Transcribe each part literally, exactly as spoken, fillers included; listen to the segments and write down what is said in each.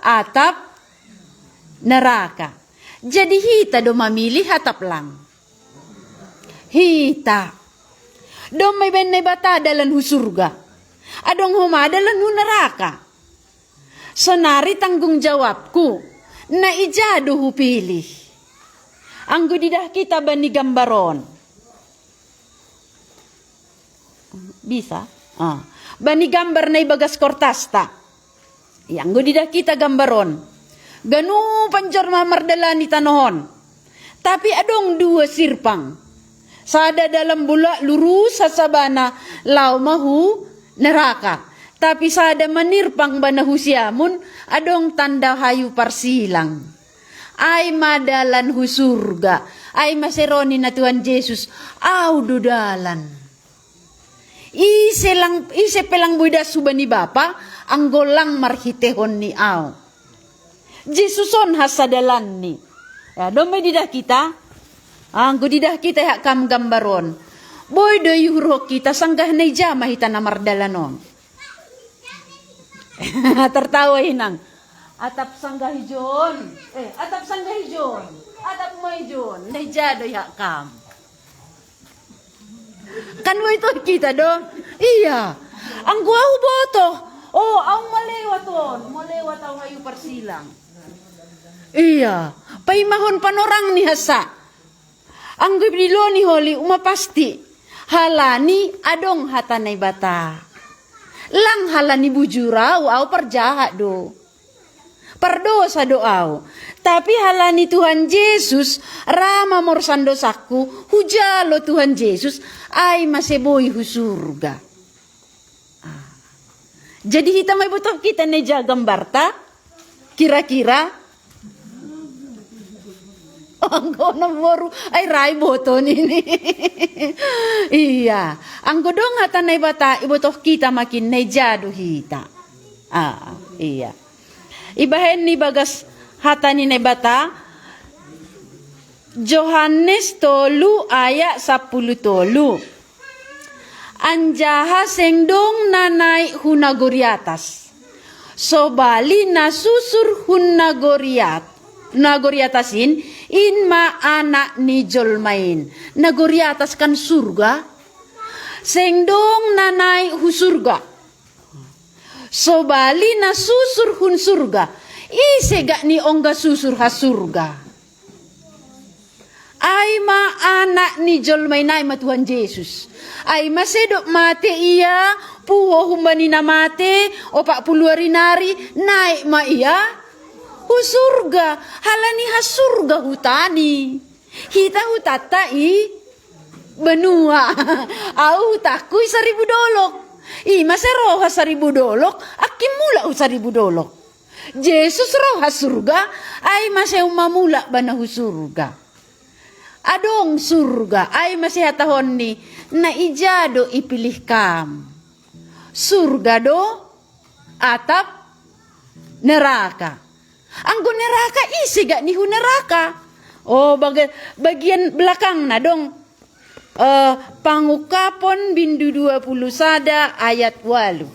atap neraka. Jadi hita do mamili atap lang. Hita. Dong mai benne bata dalan hu surga. Adong homa dalan hu neraka. Sonari tanggung jawabku. Na ija do hupilih. Anggo didah kita bani gambar on. Bisa? Ah. Bani gambar na ibagas kortasta. Ianggo didah kita gambar on. Ganupan jorma mardalani tanohon. Tapi adong dua sirpang. Sada dalam bola lurus hasabana lau mahu neraka. Tapi sada manirpang bana husiamun adong tanda hayu parsilang. Ai ma dalan hu surga. Ai ma seroni na Tuhan Yesus. Au do dalan. Ise lang ise pelang boidas hubani bapa anggo lang marhitehon ni au. Jesuson hasadalanni. Ya, domai didah kita. Anggo didah kita ya kam gambaron. Boi do ihurhok kita sanggah na ijama hita na mardalanon. Tertawa inang. Atap sanggah ijon. Eh, atap sanggah ijon. Atap mai ijon. Na ijado ya kam. Kan boito kita do. Iya. Anggo au boto. Oh, au malewat on. Malewat au hayu parsilang. Iya. Paimahon panorang ni hasa. Anggo diloni holi uma pasti. Halani adong hata Naibata. Lang halani bujur au, au parjahat do. Pardosa do au. Tapi halani Tuhan Yesus ra mamorsan dosakku, hujalo Tuhan Yesus, ai maseboi hu surga. Ah. Jadi hita mai botoh kita neja gambarta kira-kira. Anggo na boru ai rai boto nini. Iya. Anggo dong hata Naibata ibotoh kita makin neja do hita. Ah, iya. Ibahen ni bagas hata ni Naibata Johannes tolu ayat sapuluh tolu. Anjaha seng dong na naik hu nagori atas. Sobali na susur hun nagori at nagori atas in, in ma anak ni jolma in. Nagori atas kan surga. Seng dong na naik hu surga. Sobali na susur hun surga. Ise gak ni ongga susur ha surga. Ai ma anak ni jolma in ai ma Tuhan Yesus. Ai ma sedok mate ia puho humbani na mate opak puluh ari nari naik ma ia hu surga. Halani ha surga hutani. Hita hutanta i banua. Au hutakku i saribu dolok. I mase roha saribu dolok. Akki mulak hu saribu dolok. Yesus roha surga. Ai mase uma mulak bana hu surga. Adong surga ai mase hatahonni na ija do ipilih kam. Surga do atap neraka. Anggo neraka ise gak nihu neraka. Oh baga, bagian belakang na dong. Uh, pangungkapon bindu dua puluh sada ayat walu.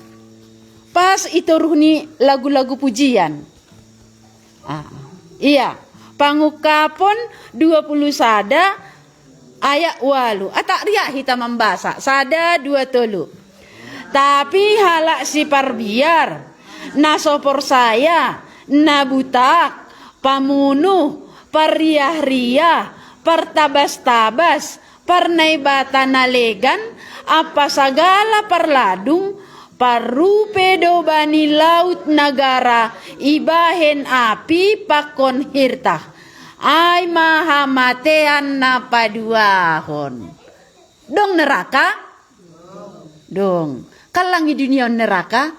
Pas itoruh ni lagu-lagu pujian. Ah, iya, pangungkapon dua puluh sada ayat walu. Atak riak hita mambasa. Sada dua tolu. Tapi halak si parbiar, na so porsaya, na butak, pamunuh, parriah-riah, partabas-tabas, parnaibata na legan, apa sagala parladung, parrupe do bani laut nagara ibahen api pakon hirtah. Ai ma hamatean na paduahon. Dong neraka? Dong. Kallang i dunia on neraka?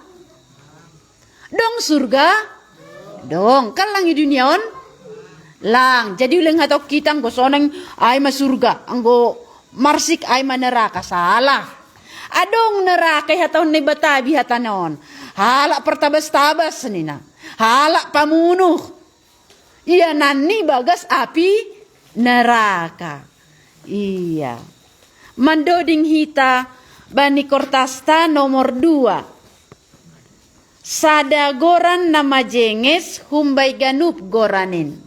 Dong surga? Dong. Kallang i dunia on? Lang. Jadi uleng hatau kita anggo soneng ai ma surga, anggo marsik ai ma neraka. Salah. Adong neraka i hatahon Naibata bi hatanon. Halak partabas-tabas nina. Halak pamunuh. Ia nanni bagas api neraka. Iya. Mandoding hita bani kortasta nomor dua. Sada goran na majenges humbai ganup goranin.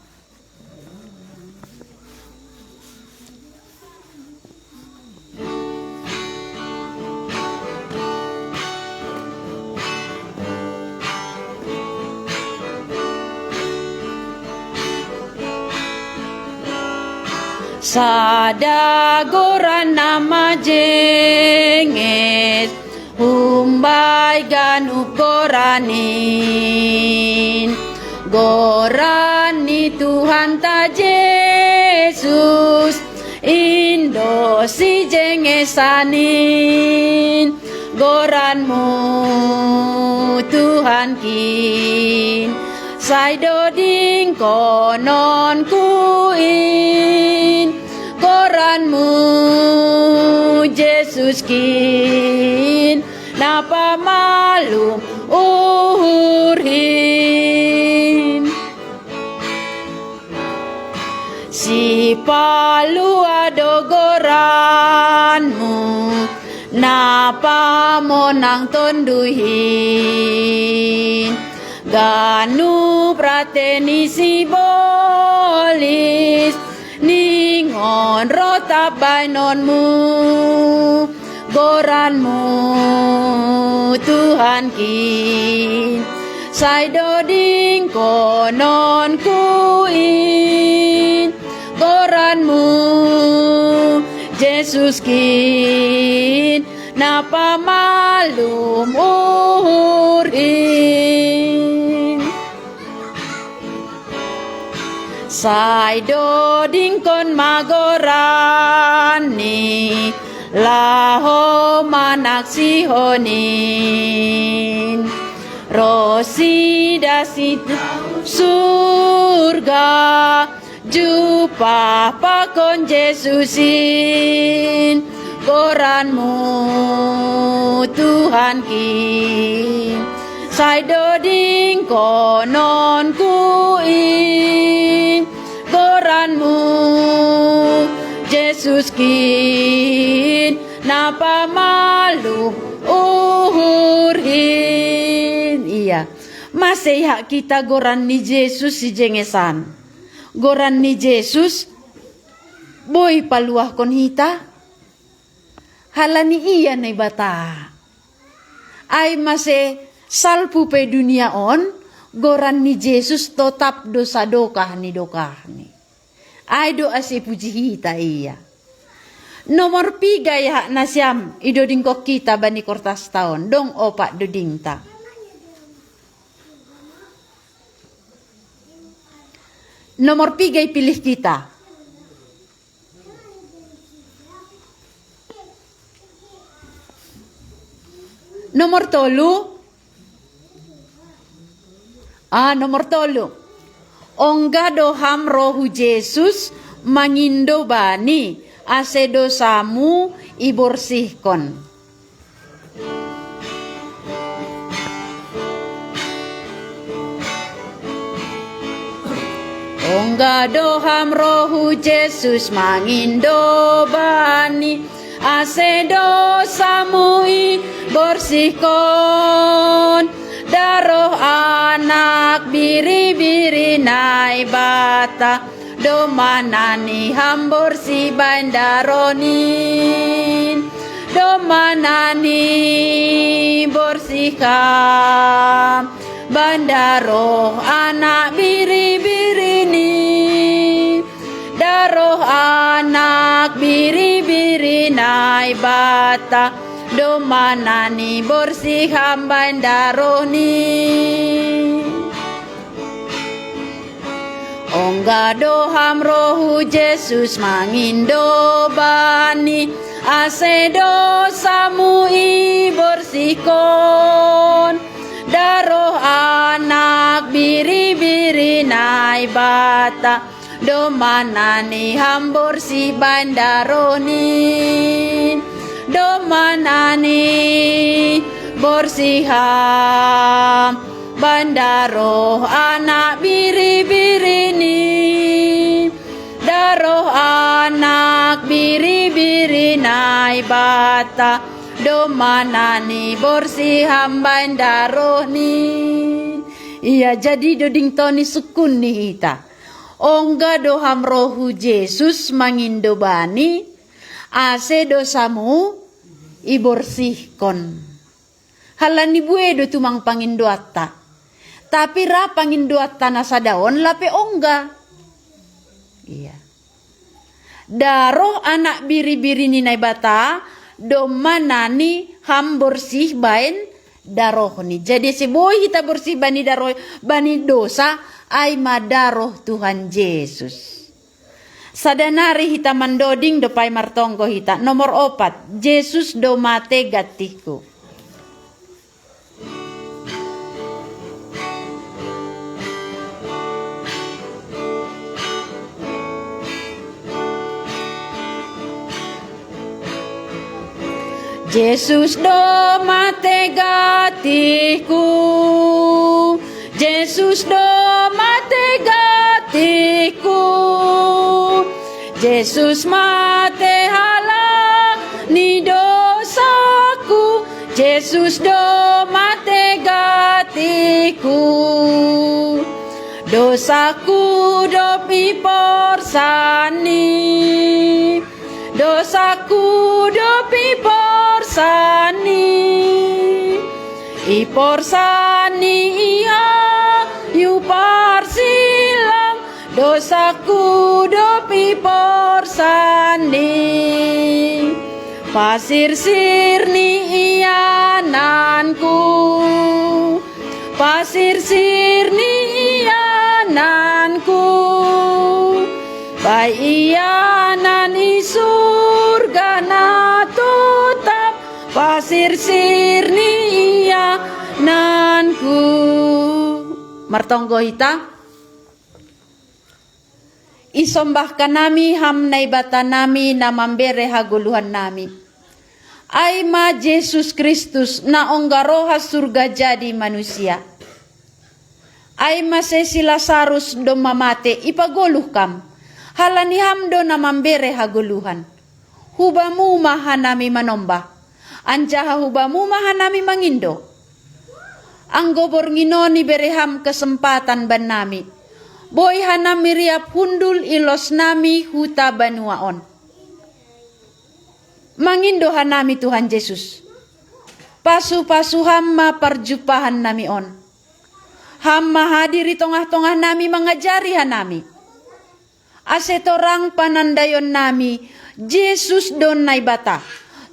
Sada goran na majenges humbai ganup goranin. Goran ni Tuhanta Jesus, indo sijengesanin. Goranmu Tuhankin, sai doding kononkuin. Goranmu Jesuskin, na pamalum uhurhin. Sipalua do goranmu, na pamonang tonduihin. Ganup rate ni sibolis, ningon rotap baenonmu. Goranmu Tuhankin, sai doding kononkuin. Goranmu Jesuskin, na pamalum uhurhin. Sai dodingkon ma goranni, laho manaksihonin. Ro sida si surga, jumpah pakon Jesusin. Goranmu Tuhankin, sai doding kononkuin. Goranmu Jesuskin, na pamalum uhurhin. Ia, mase hak hita goran ni Jesus sijengesan. Goran ni Jesus boi paluahkon hita. Halani ia Naibata. Ai mase salpu pe dunia on, goran ni Jesus totap do sadokah ni dokahni. Ai do ase puji hita ia. Nomor piga ia hak nasiam idodingkon hita bani kortas taon, dong opat dodingta. Nomor piga ipilih hita. Nomor tolu. Ah, nomor tolu. Ongga do ham ro hu Jesus mangindo bani, ase dosamu iborsihkon. Ongga do ham ro hu Jesus mangindo bani, ase dosamu iborsihkon. Daroh Anak Biri-biri Naibata, domma nani ham borsih baen darohnin. Domma nani borsih ham baen daroh Anak Biri-birini. Daroh Anak Biri-biri Naibata, domma nani borsih ham baen darohni. Ongga do ham ro hu Jesus mangindo bani, ase dosamu iborsihkon. Daroh Anak Biri-biri Naibata, domma nani ham borsih baen darohni. Domma nani borsih ham baen daroh Anak Biri-birini. Daroh Anak Biri-biri Naibata, Domma nani borsih ham bain darohni. Ia jadi doding toni sukkunni hita. Ongga do ham roh hu Jesus mangindo bani, ase dosamu iborsihkon. Halani bue do tumang pangindoanta. Tapi ra pangindoanta na sada on lape ongga. Iya. Daroh anak biri-biri ni Naibata, domma nani ham borsih baen darohni. Jadi ase boi hita borsih bani daroh, bani dosa, ai ma daroh Tuhan Jesus. Sada nari hita mandoding dope ai martonggo hita. Nomor opat, Jesus do mate gantihku. Jesus do mate gantihku. Jesus do mate gantihku. Jesus mate halani dosaku. Jesus do mate gantihku. Dosaku dope iporsanni. Dosaku dope iporsanni. Iporsanni ia yu parsilang. Dosaku dope iporsanni. Pasirsirni ia nanku. Pasirsirni ia nanku. Baen ia nan i surga na totap. Pasirsirni ia nanku. Martonggo hita. Isombah hanami ham Naibatanami na mambere hagoluhannami. Ai ma Jesus Kristus na ongga ro ha surga jadi manusia. Ai ma ase si Lasarus domma mate ipagoluh kam. Halani ham do na mambere hagoluhan. Hu bamu ma hanami manombah. Anjaha hu bamu ma hanami mangindo. Anggo borngin on ibere ham kesempatan bannami. Boi hanami riap hundul i losnami huta banua on. Mangindo hanami Tuhan Jesus. Pasu-pasu ham ma parjumpahannami on. Ham ma hadir i tongah-tongahnami mangajari hanami. Ase torang panandaionnami, Jesus do Naibata.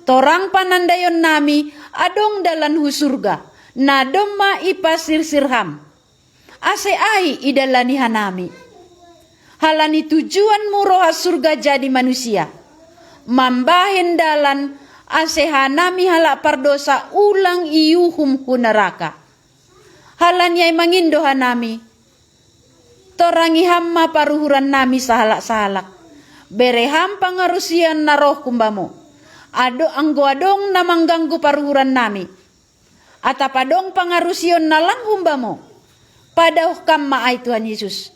Torang panandaionnami, adong dalan hu surga, na domma ipasirsir ham. Ase ai idalani hanami. Halani tujuanmu ro ha surga jadi manusia. Mambahen dalan, ase hanami halak pardosa ulang iuhum hu naraka. Halani ai mangindo hanami. Torangi ham ma paruhurannami sahalak-sahalak. Bere ham pangarusion na roh humbamu. Ado, anggo adong na mangganggu paruhurannami. Atap adong pangarusion na lang humbamu. Padaoh kam ma ai Tuhan Jesus.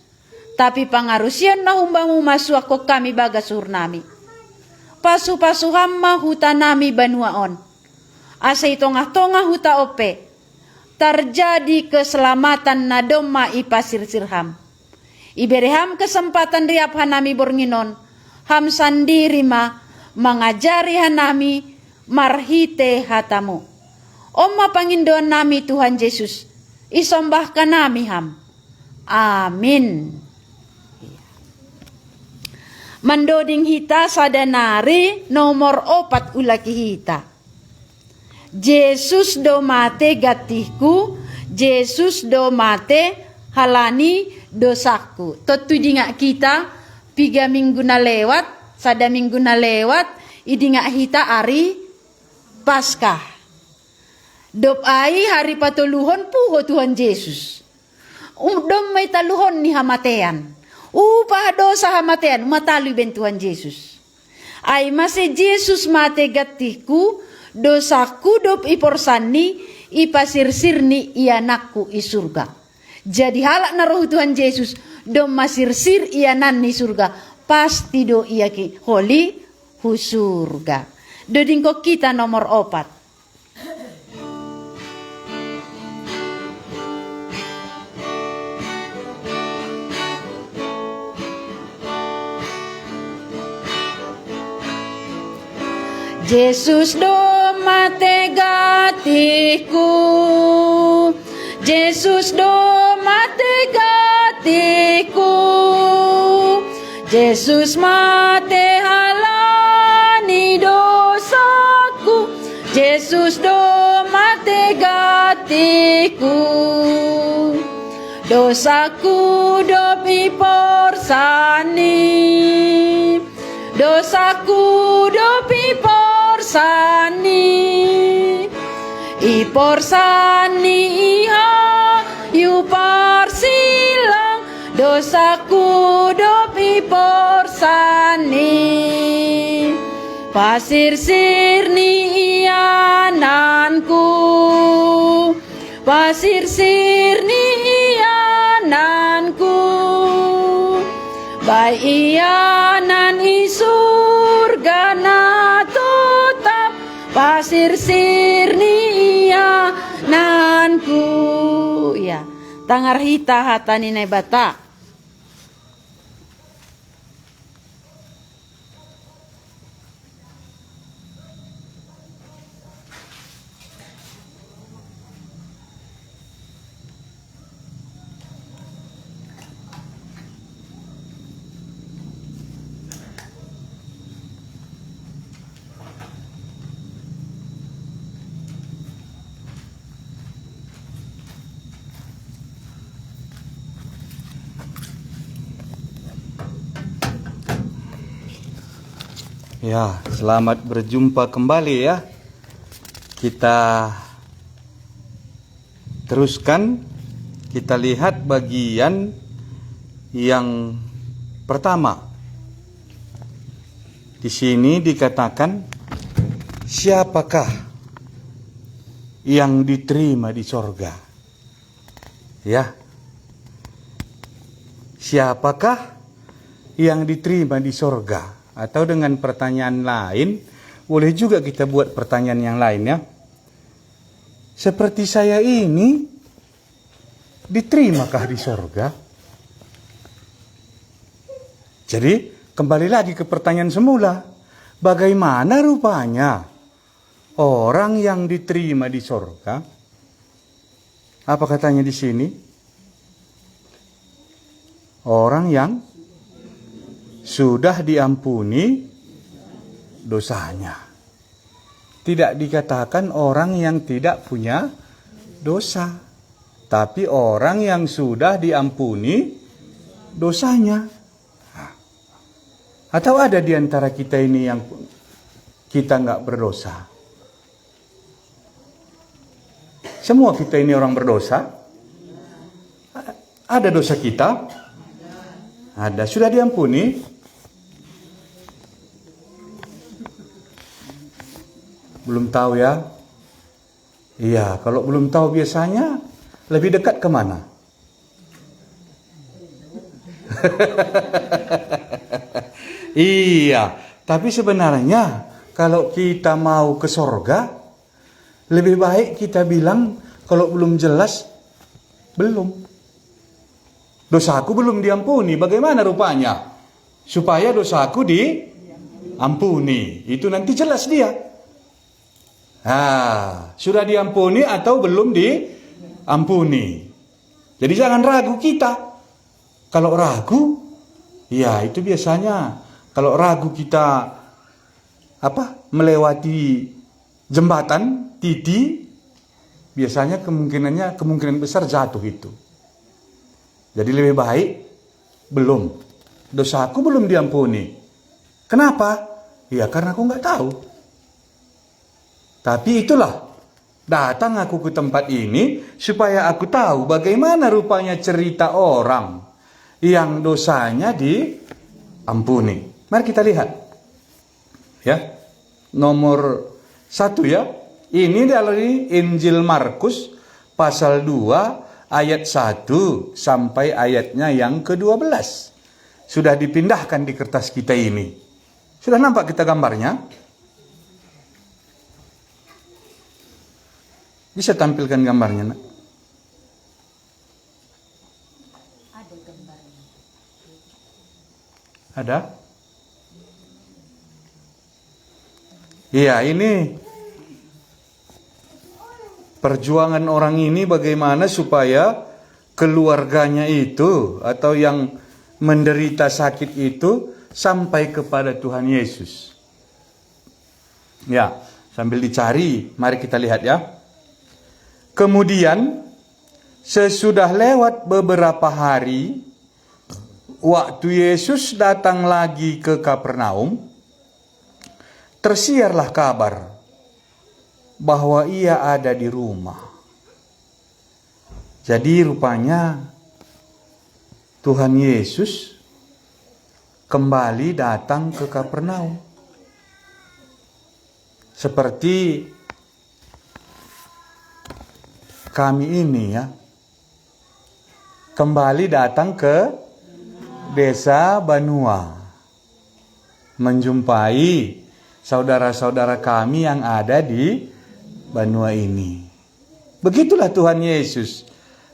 Tapi pangarusion na humbamu ma suangkon hami bagas uhurnami. Pasu-pasu ham ma hutanami banua on. Ase i tongah-tongah huta on pe. Tarjadi keselamatan na domma ipasirsir ham. Ibere ham kesempatan riap hanami borngin on, ham sandiri ma mangajari hanami marhite hatamu. On ma pangindoannami Tuhan Jesus, isombah hanami ham. Amin. Mandoding hita sada nari nomor opat ulaki hita. Jesus do mate gantihku, Jesus do mate halani dosaku. Tontu idingak hita piga minggu na lewat, sada minggu na lewat, idingak hita ari Paskah. Dob ai hari patoluhon puho Tuhan Jesus. Um, domma italuhon ni hamatean. Upah dosa hamatean, matalu ibaen Tuhan Jesus. Ai mase Jesus mate gantihku, dosaku dob iporsanni, ipasirsirni ianakku i surga. Jadi halak na ro hu Tuhan Jesus, domma sirsir iananni i surga, pasti do ia ki holi hu surga. Dodingkon hita nomor opat. Jesuh do mate gatiku, Jesuh do mate gatiku, Jesuh mate halani dosaku, Jesuh do mate gatiku. Dosaku do piporsani, dosaku do piporsani. Iporsani iha yu parsilang, dosaku do piporsani. Pasirsir ni iananku, pasirsir ni iananku. Bai ianan i surga na totap, pasirsir ni iananku. Ya, tangar hita hata ni Naibata. Ya, selamat berjumpa kembali ya. Kita teruskan, kita lihat bagian yang pertama. Di sini dikatakan, siapakah yang diterima di sorga? Ya. Siapakah yang diterima di sorga? Atau dengan pertanyaan lain, boleh juga kita buat pertanyaan yang lain ya. Seperti saya ini, diterimakah di sorga? Jadi, kembali lagi ke pertanyaan semula. Bagaimana rupanya orang yang diterima di sorga? Apa katanya di sini? Orang yang sudah diampuni dosanya. Tidak dikatakan orang yang tidak punya dosa, tapi orang yang sudah diampuni dosanya. Nah, atau ada di antara kita ini yang kita nggak berdosa? Semua kita ini orang berdosa. Ada dosa kita? Ada. Sudah diampuni? Belum tahu ya? Iya, kalau belum tahu biasanya lebih dekat ke mana? Iya, tapi sebenarnya kalau kita mau ke sorga, lebih baik kita bilang kalau belum jelas, belum. Dosaku belum diampuni, bagaimana rupanya? Supaya dosaku diampuni, itu nanti jelas dia. Ah, sudah diampuni atau belum diampuni? Jadi jangan ragu kita. Kalau ragu, ya itu biasanya kalau ragu kita apa melewati jembatan titi, biasanya kemungkinannya kemungkinan besar jatuh itu. Jadi lebih baik belum. Dosaku belum diampuni. Kenapa? Ya karena aku nggak tahu. Tapi itulah, datang aku ke tempat ini supaya aku tahu bagaimana rupanya cerita orang yang dosanya diampuni. Mari kita lihat. Ya. Nomor satu ya. Ini dari Injil Markus pasal dua ayat satu sampai ayatnya yang kedua belas. Sudah dipindahkan di kertas kita ini. Sudah nampak kita gambarnya? Bisa tampilkan gambarnya, Nak? Ada? Iya, ini perjuangan orang ini bagaimana supaya keluarganya itu atau yang menderita sakit itu sampai kepada Tuhan Yesus. Ya, sambil dicari, mari kita lihat ya. Kemudian, sesudah lewat beberapa hari, waktu Yesus datang lagi ke Kapernaum, tersiarlah kabar bahwa ia ada di rumah. Jadi rupanya Tuhan Yesus kembali datang ke Kapernaum. Seperti kami ini ya, kembali datang ke desa Banua, menjumpai saudara-saudara kami yang ada di Banua ini. Begitulah Tuhan Yesus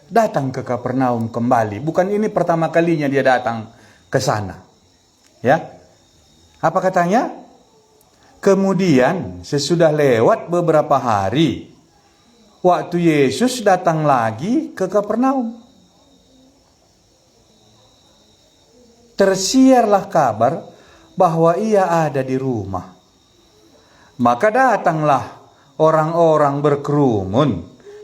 datang ke Kapernaum kembali. Bukan ini pertama kalinya dia datang ke sana. Ya. Apa katanya? Kemudian sesudah lewat beberapa hari, waktu Yesus datang lagi ke Kapernaum, tersiarlah kabar bahwa ia ada di rumah. Maka datanglah orang-orang berkerumun,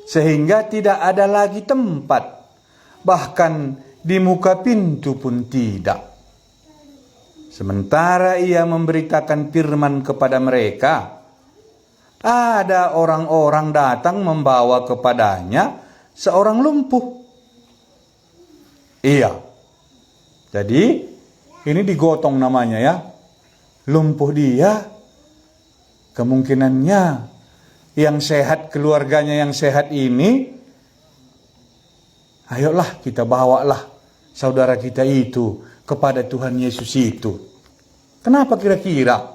sehingga tidak ada lagi tempat, bahkan di muka pintu pun tidak. Sementara ia memberitakan firman kepada mereka, ada orang-orang datang membawa kepadanya seorang lumpuh. Iya. Jadi, ini digotong namanya ya. Lumpuh dia, kemungkinannya yang sehat, keluarganya yang sehat ini, ayolah kita bawalah saudara kita itu kepada Tuhan Yesus itu. Kenapa kira-kira?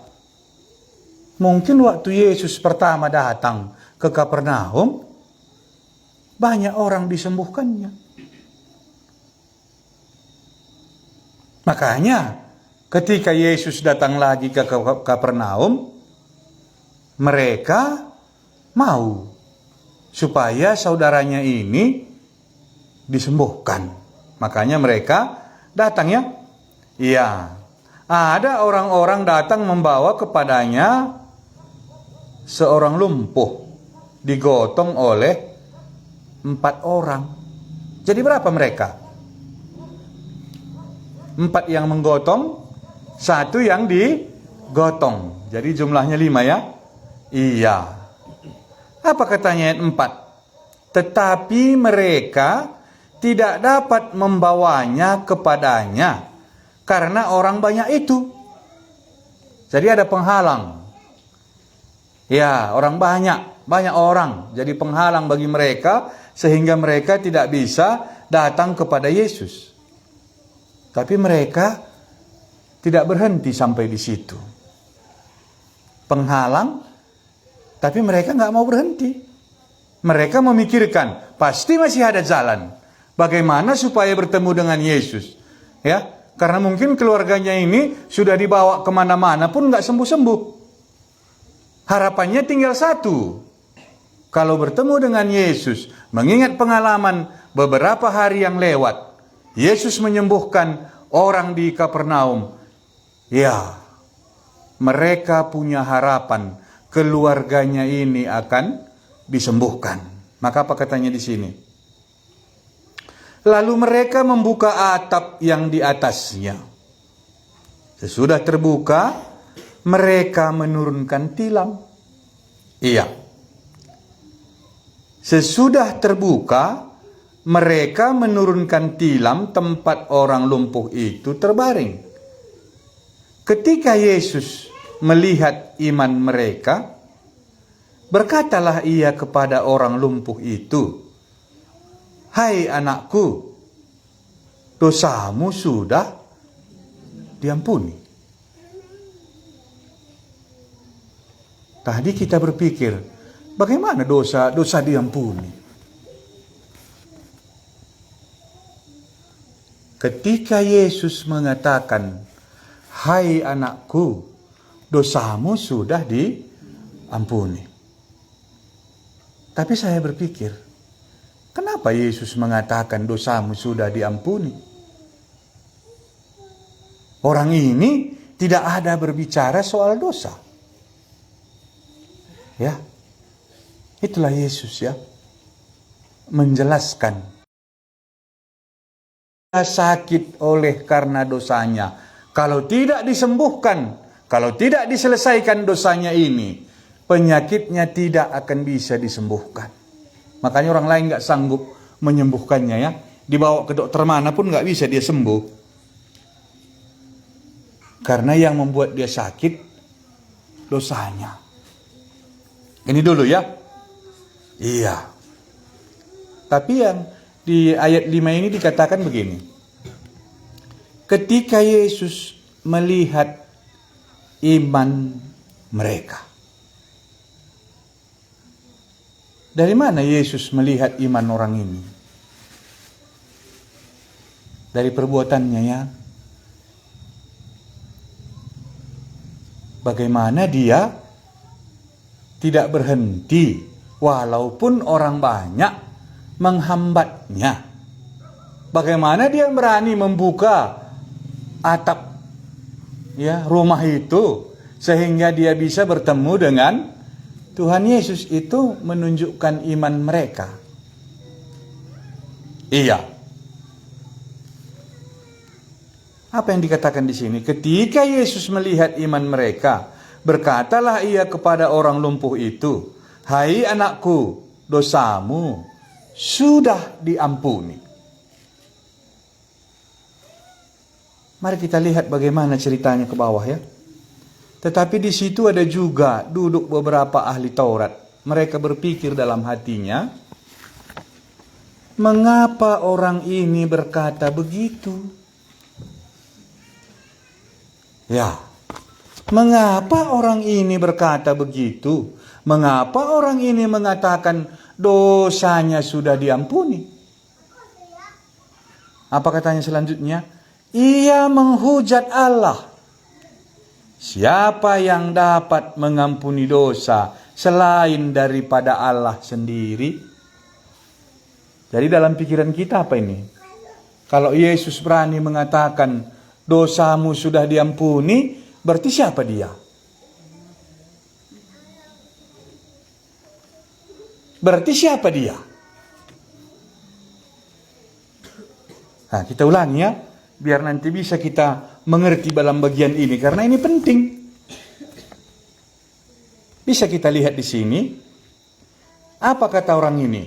Mungkin waktu Yesus pertama datang ke Kapernaum, banyak orang disembuhkannya. Makanya, ketika Yesus datang lagi ke Ka-, Kapernaum, mereka mau supaya saudaranya ini disembuhkan. Makanya mereka datang ya. Iya. Ada orang-orang datang membawa kepadanya seorang lumpuh digotong oleh empat orang. Jadi berapa mereka? Empat yang menggotong, satu yang digotong. Jadi jumlahnya lima ya. Iya. Apa katanya ayat empat? Tetapi mereka tidak dapat membawanya kepadanya karena orang banyak itu. Jadi ada penghalang. Ya, orang banyak, banyak orang jadi penghalang bagi mereka sehingga mereka tidak bisa datang kepada Yesus. Tapi mereka tidak berhenti sampai di situ. Penghalang, tapi mereka nggak mau berhenti. Mereka memikirkan, pasti masih ada jalan. Bagaimana supaya bertemu dengan Yesus? Ya, karena mungkin keluarganya ini sudah dibawa kemana-mana pun nggak sembuh-sembuh. Harapannya tinggal satu. Kalau bertemu dengan Yesus, mengingat pengalaman beberapa hari yang lewat, Yesus menyembuhkan orang di Kapernaum. Ya, mereka punya harapan keluarganya ini akan disembuhkan. Maka apa katanya di sini? Lalu mereka membuka atap yang di atasnya. Sesudah terbuka, mereka menurunkan tilam. Iya. Sesudah terbuka, mereka menurunkan tilam tempat orang lumpuh itu terbaring. Ketika Yesus melihat iman mereka, berkatalah ia kepada orang lumpuh itu, "Hai anakku, dosamu sudah diampuni." Tadi kita berpikir, bagaimana dosa, dosa diampuni? Ketika Yesus mengatakan, "Hai anakku, dosamu sudah di-, ampuni. Tapi saya berpikir, kenapa Yesus mengatakan dosamu sudah diampuni? Orang ini tidak ada berbicara soal dosa. Ya. Itulah Yesus, ya. Menjelaskan, sakit oleh karena dosanya. Kalau tidak disembuhkan, kalau tidak diselesaikan dosanya ini, penyakitnya tidak akan bisa disembuhkan. Makanya orang lain nggak sanggup menyembuhkannya, ya. Dibawa ke dokter mana pun nggak bisa dia sembuh. Karena yang membuat dia sakit, dosanya. Ini dulu, ya. Iya. Tapi yang di ayat lima ini dikatakan begini. Ketika Yesus melihat iman mereka. Dari mana Yesus melihat iman orang ini? Dari perbuatannya, ya. Bagaimana dia tidak berhenti walaupun orang banyak menghambatnya? Bagaimana dia berani membuka atap, ya, rumah itu sehingga dia bisa bertemu dengan Tuhan Yesus? Itu menunjukkan iman mereka. Iya. Apa yang dikatakan di sini? Ketika Yesus melihat iman mereka, berkatalah ia kepada orang lumpuh itu, "Hai anakku, dosamu sudah diampuni." Mari kita lihat bagaimana ceritanya ke bawah, ya. Tetapi di situ ada juga duduk beberapa ahli Taurat. Mereka berpikir dalam hatinya, "Mengapa orang ini berkata begitu?" Ya, mengapa orang ini berkata begitu? Mengapa orang ini mengatakan dosanya sudah diampuni? Apa katanya selanjutnya? Ia menghujat Allah. Siapa yang dapat mengampuni dosa selain daripada Allah sendiri? Jadi dalam pikiran kita apa ini? Kalau Yesus berani mengatakan, "Dosamu sudah diampuni," berarti siapa dia? Berarti siapa dia? Nah, kita ulangi, ya, biar nanti bisa kita mengerti dalam bagian ini, karena ini penting. Bisa kita lihat di sini, apa kata orang ini?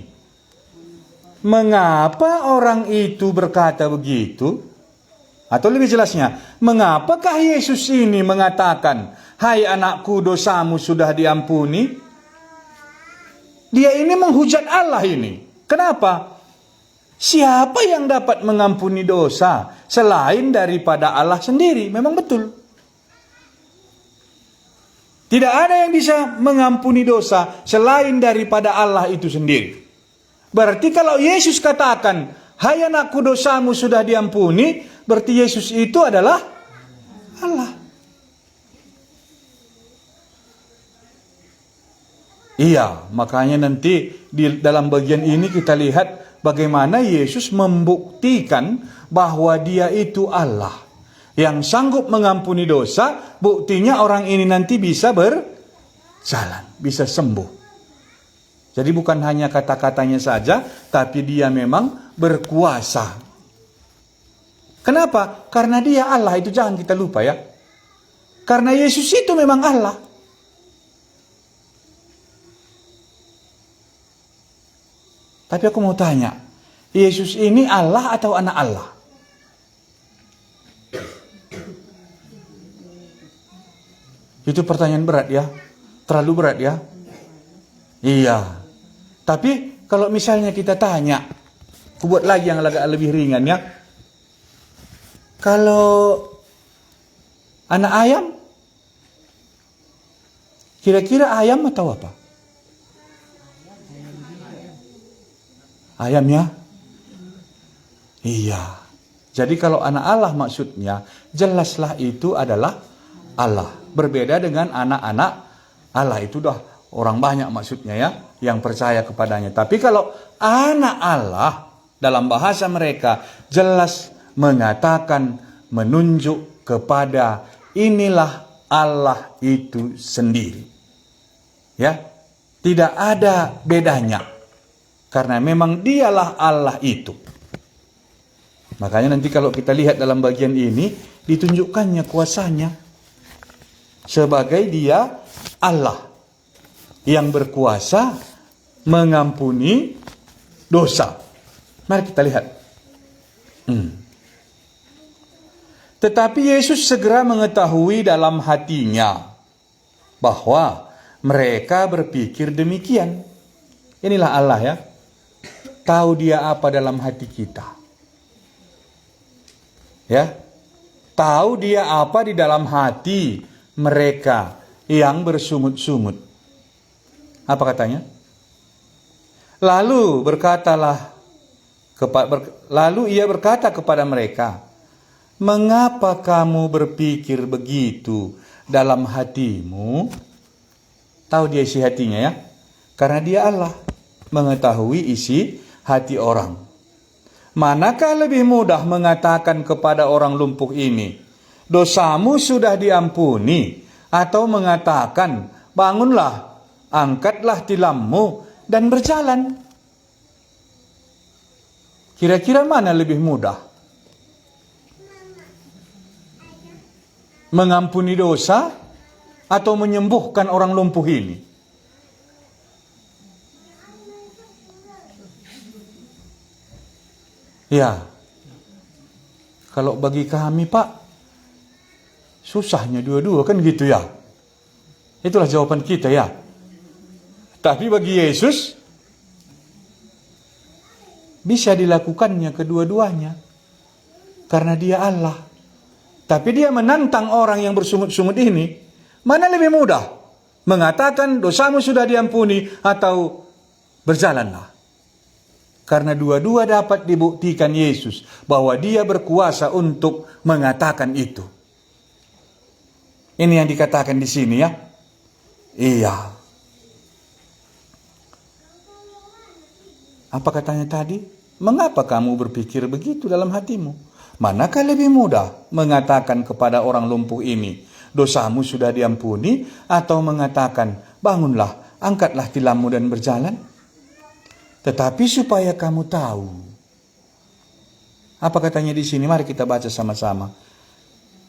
Mengapa orang itu berkata begitu? Atau lebih jelasnya, mengapakah Yesus ini mengatakan, "Hai anakku, dosamu sudah diampuni"? Dia ini menghujat Allah ini. Kenapa? Siapa yang dapat mengampuni dosa selain daripada Allah sendiri? Memang betul. Tidak ada yang bisa mengampuni dosa selain daripada Allah itu sendiri. Berarti kalau Yesus katakan, "Hai anakku, dosamu sudah diampuni," berarti Yesus itu adalah Allah. Iya, makanya nanti di dalam bagian ini kita lihat bagaimana Yesus membuktikan bahwa Dia itu Allah yang sanggup mengampuni dosa. Buktinya orang ini nanti bisa berjalan, bisa sembuh. Jadi bukan hanya kata-katanya saja, tapi Dia memang berkuasa. Kenapa? Karena Dia Allah, itu jangan kita lupa, ya. Karena Yesus itu memang Allah. Tapi aku mau tanya, Yesus ini Allah atau anak Allah? Itu pertanyaan berat, ya. Terlalu berat, ya. Iya. Tapi kalau misalnya kita tanya, aku buat lagi yang agak lebih ringan, ya. Kalau anak ayam, kira-kira ayam atau apa? Ayam, ya? Iya. Jadi kalau anak Allah maksudnya, jelaslah itu adalah Allah. Berbeda dengan anak-anak Allah, itu dah Orang banyak maksudnya ya, yang percaya kepadanya. Tapi kalau anak Allah, dalam bahasa mereka, jelas mengatakan, menunjuk kepada inilah Allah itu sendiri. Ya, tidak ada bedanya. Karena memang dialah Allah itu. Makanya nanti kalau kita lihat dalam bagian ini, ditunjukkannya kuasanya sebagai dia Allah yang berkuasa mengampuni dosa. Mari kita lihat. Hmm. Tetapi Yesus segera mengetahui dalam hatinya bahwa mereka berpikir demikian. Inilah Allah ya. Tahu dia apa dalam hati kita. Ya. Tahu dia apa di dalam hati mereka yang bersungut-sungut. Apa katanya? Lalu berkatalah kepa- ber- lalu ia berkata kepada mereka, "Mengapa kamu berpikir begitu dalam hatimu?" Tahu dia isi hatinya ya. Karena dia Allah, mengetahui isi hati orang. Manakah lebih mudah mengatakan kepada orang lumpuh ini, "Dosamu sudah diampuni," atau mengatakan, "Bangunlah, angkatlah tilammu dan berjalan"? Kira-kira mana lebih mudah? Mengampuni dosa atau menyembuhkan orang lumpuh ini? Ya. Kalau bagi kami, Pak, susahnya dua-dua kan gitu ya. Itulah jawaban kita ya. Tapi bagi Yesus bisa dilakukannya kedua-duanya. Karena dia Allah. Tapi dia menantang orang yang bersungut-sungut ini. Mana lebih mudah? Mengatakan dosamu sudah diampuni atau berjalanlah. Karena dua-dua dapat dibuktikan Yesus bahwa dia berkuasa untuk mengatakan itu. Ini yang dikatakan di sini ya. Iya. Apa katanya tadi? "Mengapa kamu berpikir begitu dalam hatimu? Manakah lebih mudah mengatakan kepada orang lumpuh ini, 'Dosamu sudah diampuni,' atau mengatakan, 'Bangunlah, angkatlah tilammu dan berjalan'?" Tetapi supaya kamu tahu. Apa katanya di sini? Mari kita baca sama-sama.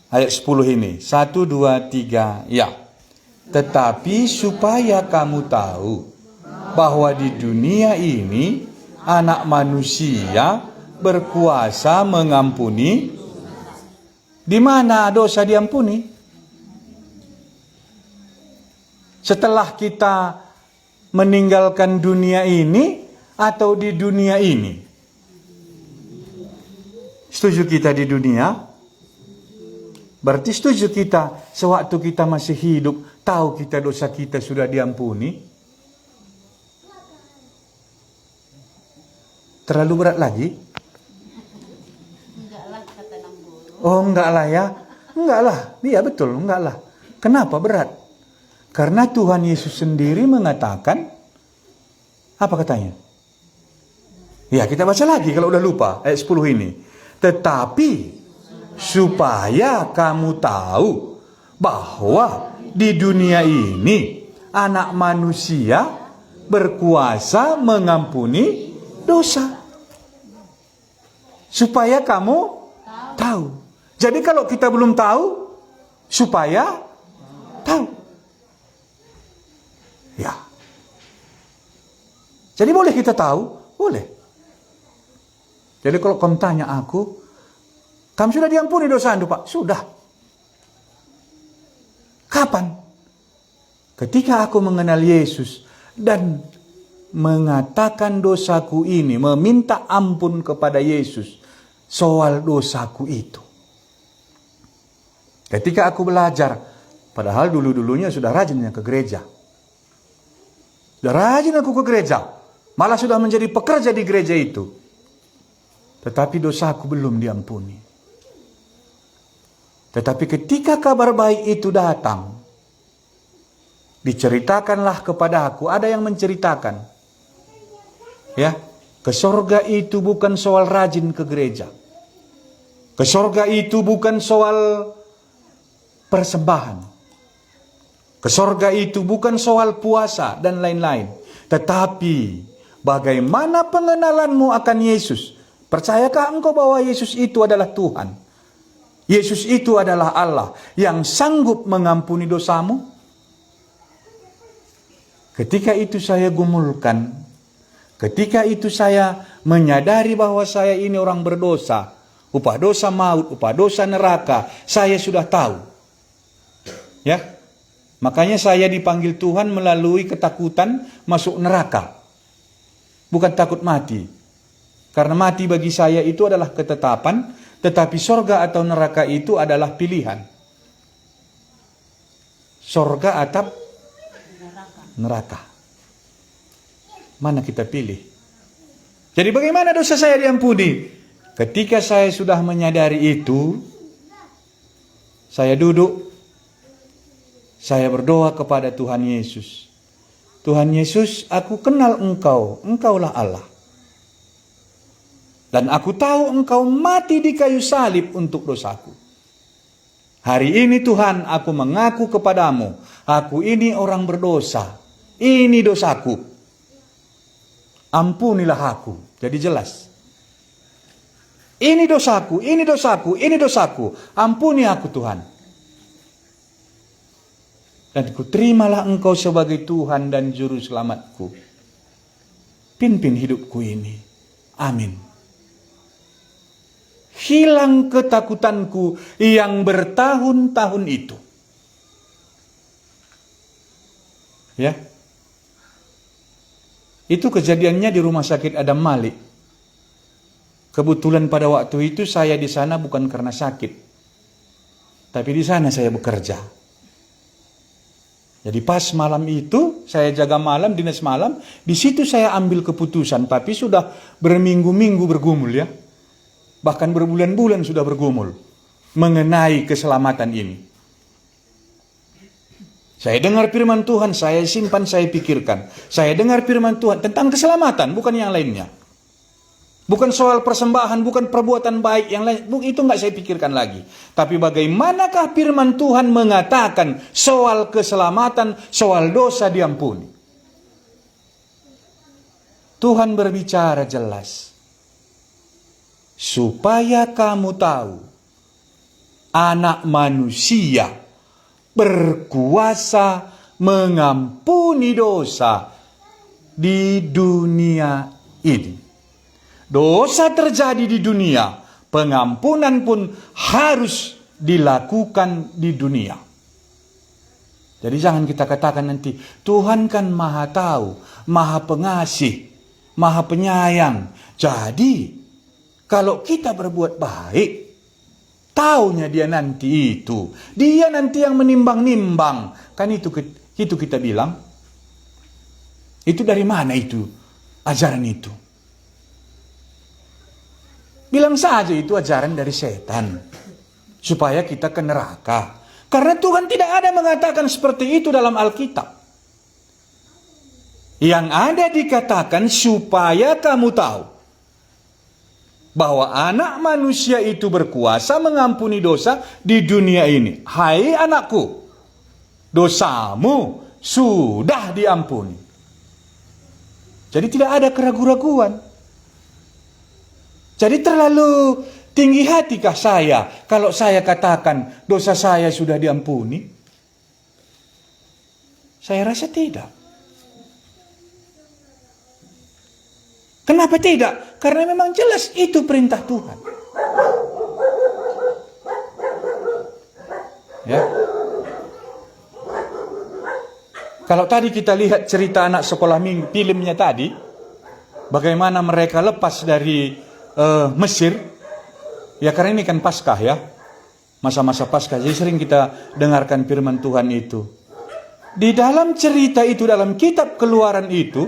Ayat sepuluh ini. Satu, dua, tiga, ya. "Tetapi supaya kamu tahu bahwa di dunia ini Anak Manusia berkuasa mengampuni." Di mana dosa diampuni? Setelah kita meninggalkan dunia ini atau di dunia ini? Setuju kita di dunia? Berarti setuju kita, sewaktu kita masih hidup, tahu kita dosa kita sudah diampuni? Terlalu berat lagi? Oh, enggak lah ya. Enggak lah. Iya, betul, enggak lah. Kenapa berat? Karena Tuhan Yesus sendiri mengatakan, apa katanya? Ya, kita baca lagi kalau udah lupa, ayat sepuluh ini. "Tetapi supaya kamu tahu bahwa di dunia ini Anak Manusia berkuasa mengampuni dosa." Supaya kamu tahu. Jadi kalau kita belum tahu, supaya tahu. Ya. Jadi boleh kita tahu? Boleh. Jadi kalau kamu tanya aku, "Kamu sudah diampuni dosa Anda, Pak?" "Sudah." "Kapan?" "Ketika aku mengenal Yesus dan mengatakan dosaku ini, meminta ampun kepada Yesus soal dosaku itu." Ketika aku belajar, padahal dulu-dulunya sudah rajin ke gereja. Sudah rajin aku ke gereja, malah sudah menjadi pekerja di gereja itu. Tetapi dosaku belum diampuni. Tetapi ketika kabar baik itu datang, Diceritakanlah kepadaku, ada yang menceritakan. Ya, ke sorga itu bukan soal rajin ke gereja. Ke sorga itu bukan soal persembahan. Ke sorga itu bukan soal puasa dan lain-lain. Tetapi bagaimana pengenalanmu akan Yesus? Percayakah engkau bahwa Yesus itu adalah Tuhan? Yesus itu adalah Allah yang sanggup mengampuni dosamu? Ketika itu saya gumulkan, ketika itu saya menyadari bahwa saya ini orang berdosa, upah dosa maut, upah dosa neraka, saya sudah tahu. Ya. Makanya saya dipanggil Tuhan melalui ketakutan masuk neraka. Bukan takut mati. Karena mati bagi saya itu adalah ketetapan, tetapi sorga atau neraka itu adalah pilihan. Sorga atau neraka. Mana kita pilih? Jadi bagaimana dosa saya diampuni? Ketika saya sudah menyadari itu, saya duduk, saya berdoa kepada Tuhan Yesus. "Tuhan Yesus, aku kenal Engkau, Engkaulah Allah. Dan aku tahu Engkau mati di kayu salib untuk dosaku. Hari ini Tuhan, aku mengaku kepadamu, aku ini orang berdosa. Ini dosaku. Ampunilah aku." Jadi jelas. "Ini dosaku, ini dosaku, ini dosaku. Ampuni aku, Tuhan. Dan kuterimalah Engkau sebagai Tuhan dan Juru Selamatku. Pimpin hidupku ini. Amin." Hilang ketakutanku yang bertahun-tahun itu. Ya. Itu kejadiannya di Rumah Sakit Adam Malik. Kebetulan pada waktu itu saya di sana bukan karena sakit, tapi di sana saya bekerja. Jadi pas malam itu saya jaga malam, dinas malam, di situ saya ambil keputusan, tapi sudah berminggu-minggu bergumul, ya. Bahkan berbulan-bulan sudah bergumul mengenai keselamatan ini. Saya dengar firman Tuhan, saya simpan, saya pikirkan. Saya dengar firman Tuhan tentang keselamatan, bukan yang lainnya. Bukan soal persembahan, bukan perbuatan baik yang lain, bu-, itu nggak saya pikirkan lagi. Tapi bagaimanakah firman Tuhan mengatakan soal keselamatan, soal dosa diampuni? Tuhan berbicara jelas, "Supaya kamu tahu, Anak Manusia berkuasa mengampuni dosa di dunia ini." Dosa terjadi di dunia, pengampunan pun harus dilakukan di dunia. Jadi jangan kita katakan nanti, "Tuhan kan Maha Tahu, Maha Pengasih, Maha Penyayang. Jadi kalau kita berbuat baik, taunya Dia nanti itu, Dia nanti yang menimbang-nimbang." Kan itu, itu kita bilang, "Itu dari mana itu ajaran itu?" Bilang saja itu ajaran dari setan, supaya kita ke neraka. Karena Tuhan tidak ada mengatakan seperti itu dalam Alkitab. Yang ada dikatakan, "Supaya kamu tahu bahwa Anak Manusia itu berkuasa mengampuni dosa di dunia ini." Hai anakku, dosamu sudah diampuni. Jadi tidak ada keraguan-raguan. Jadi terlalu tinggi hatikah saya kalau saya katakan dosa saya sudah diampuni? Saya rasa tidak. Kenapa tidak? Karena memang jelas itu perintah Tuhan. Ya. Kalau tadi kita lihat cerita anak sekolah minggu, filmnya tadi, bagaimana mereka lepas dari eh, Mesir, ya, karena ini kan Paskah, ya, masa-masa Paskah, jadi sering kita dengarkan firman Tuhan itu. Di dalam cerita itu, dalam kitab Keluaran itu,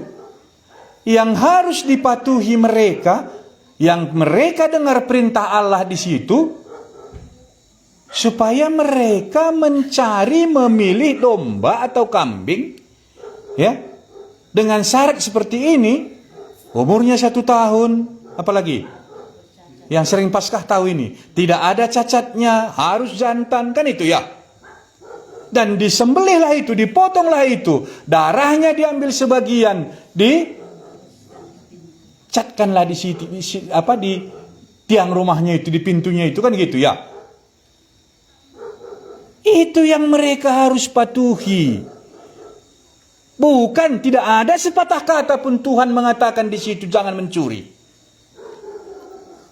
yang harus dipatuhi mereka, yang mereka dengar perintah Allah di situ, Supaya mereka mencari, memilih domba atau kambing, ya, dengan syarat seperti ini, umurnya satu tahun, apalagi yang sering Paskah tahu ini, tidak ada cacatnya, harus jantan, kan itu ya. Dan disembelihlah itu, dipotonglah itu, darahnya diambil sebagian, dicatkanlah di situ, di si- apa, di tiang rumahnya itu, di pintunya itu, kan gitu ya. Itu yang mereka harus patuhi. Bukan, tidak ada sepatah kata pun Tuhan mengatakan di situ, "Jangan mencuri."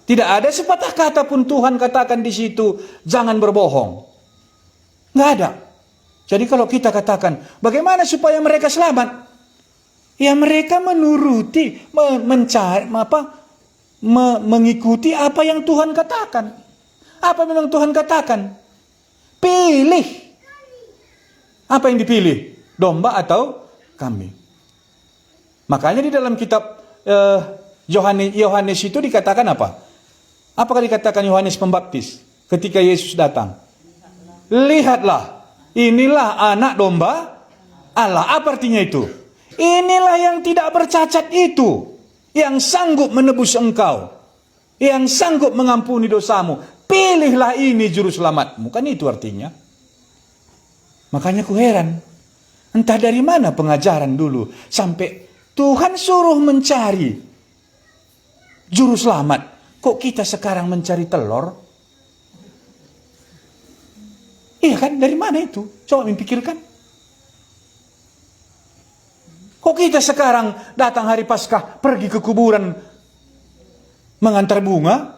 Tidak ada sepatah kata pun Tuhan katakan di situ, "Jangan berbohong." Nggak ada. Jadi kalau kita katakan, "Bagaimana supaya mereka selamat?" Ya, mereka menuruti, me- mencari, apa, me- mengikuti apa yang Tuhan katakan. Apa memang Tuhan katakan? Pilih. Apa yang dipilih? Domba atau kambing? Makanya di dalam kitab, eh, Yohanes, Yohanes itu dikatakan apa? Apakah dikatakan Yohanes Pembaptis ketika Yesus datang? "Lihatlah, inilah anak domba Allah." Apa artinya itu? "Inilah yang tidak bercacat itu, yang sanggup menebus engkau, yang sanggup mengampuni dosamu. Pilihlah ini juru selamatmu." Kan itu artinya. Makanya ku heran, entah dari mana pengajaran dulu sampai Tuhan suruh mencari juru selamat. Kok kita sekarang mencari telur? Iya kan? Dari mana itu? Coba memikirkan. Kok kita sekarang datang hari Paskah, pergi ke kuburan mengantar bunga?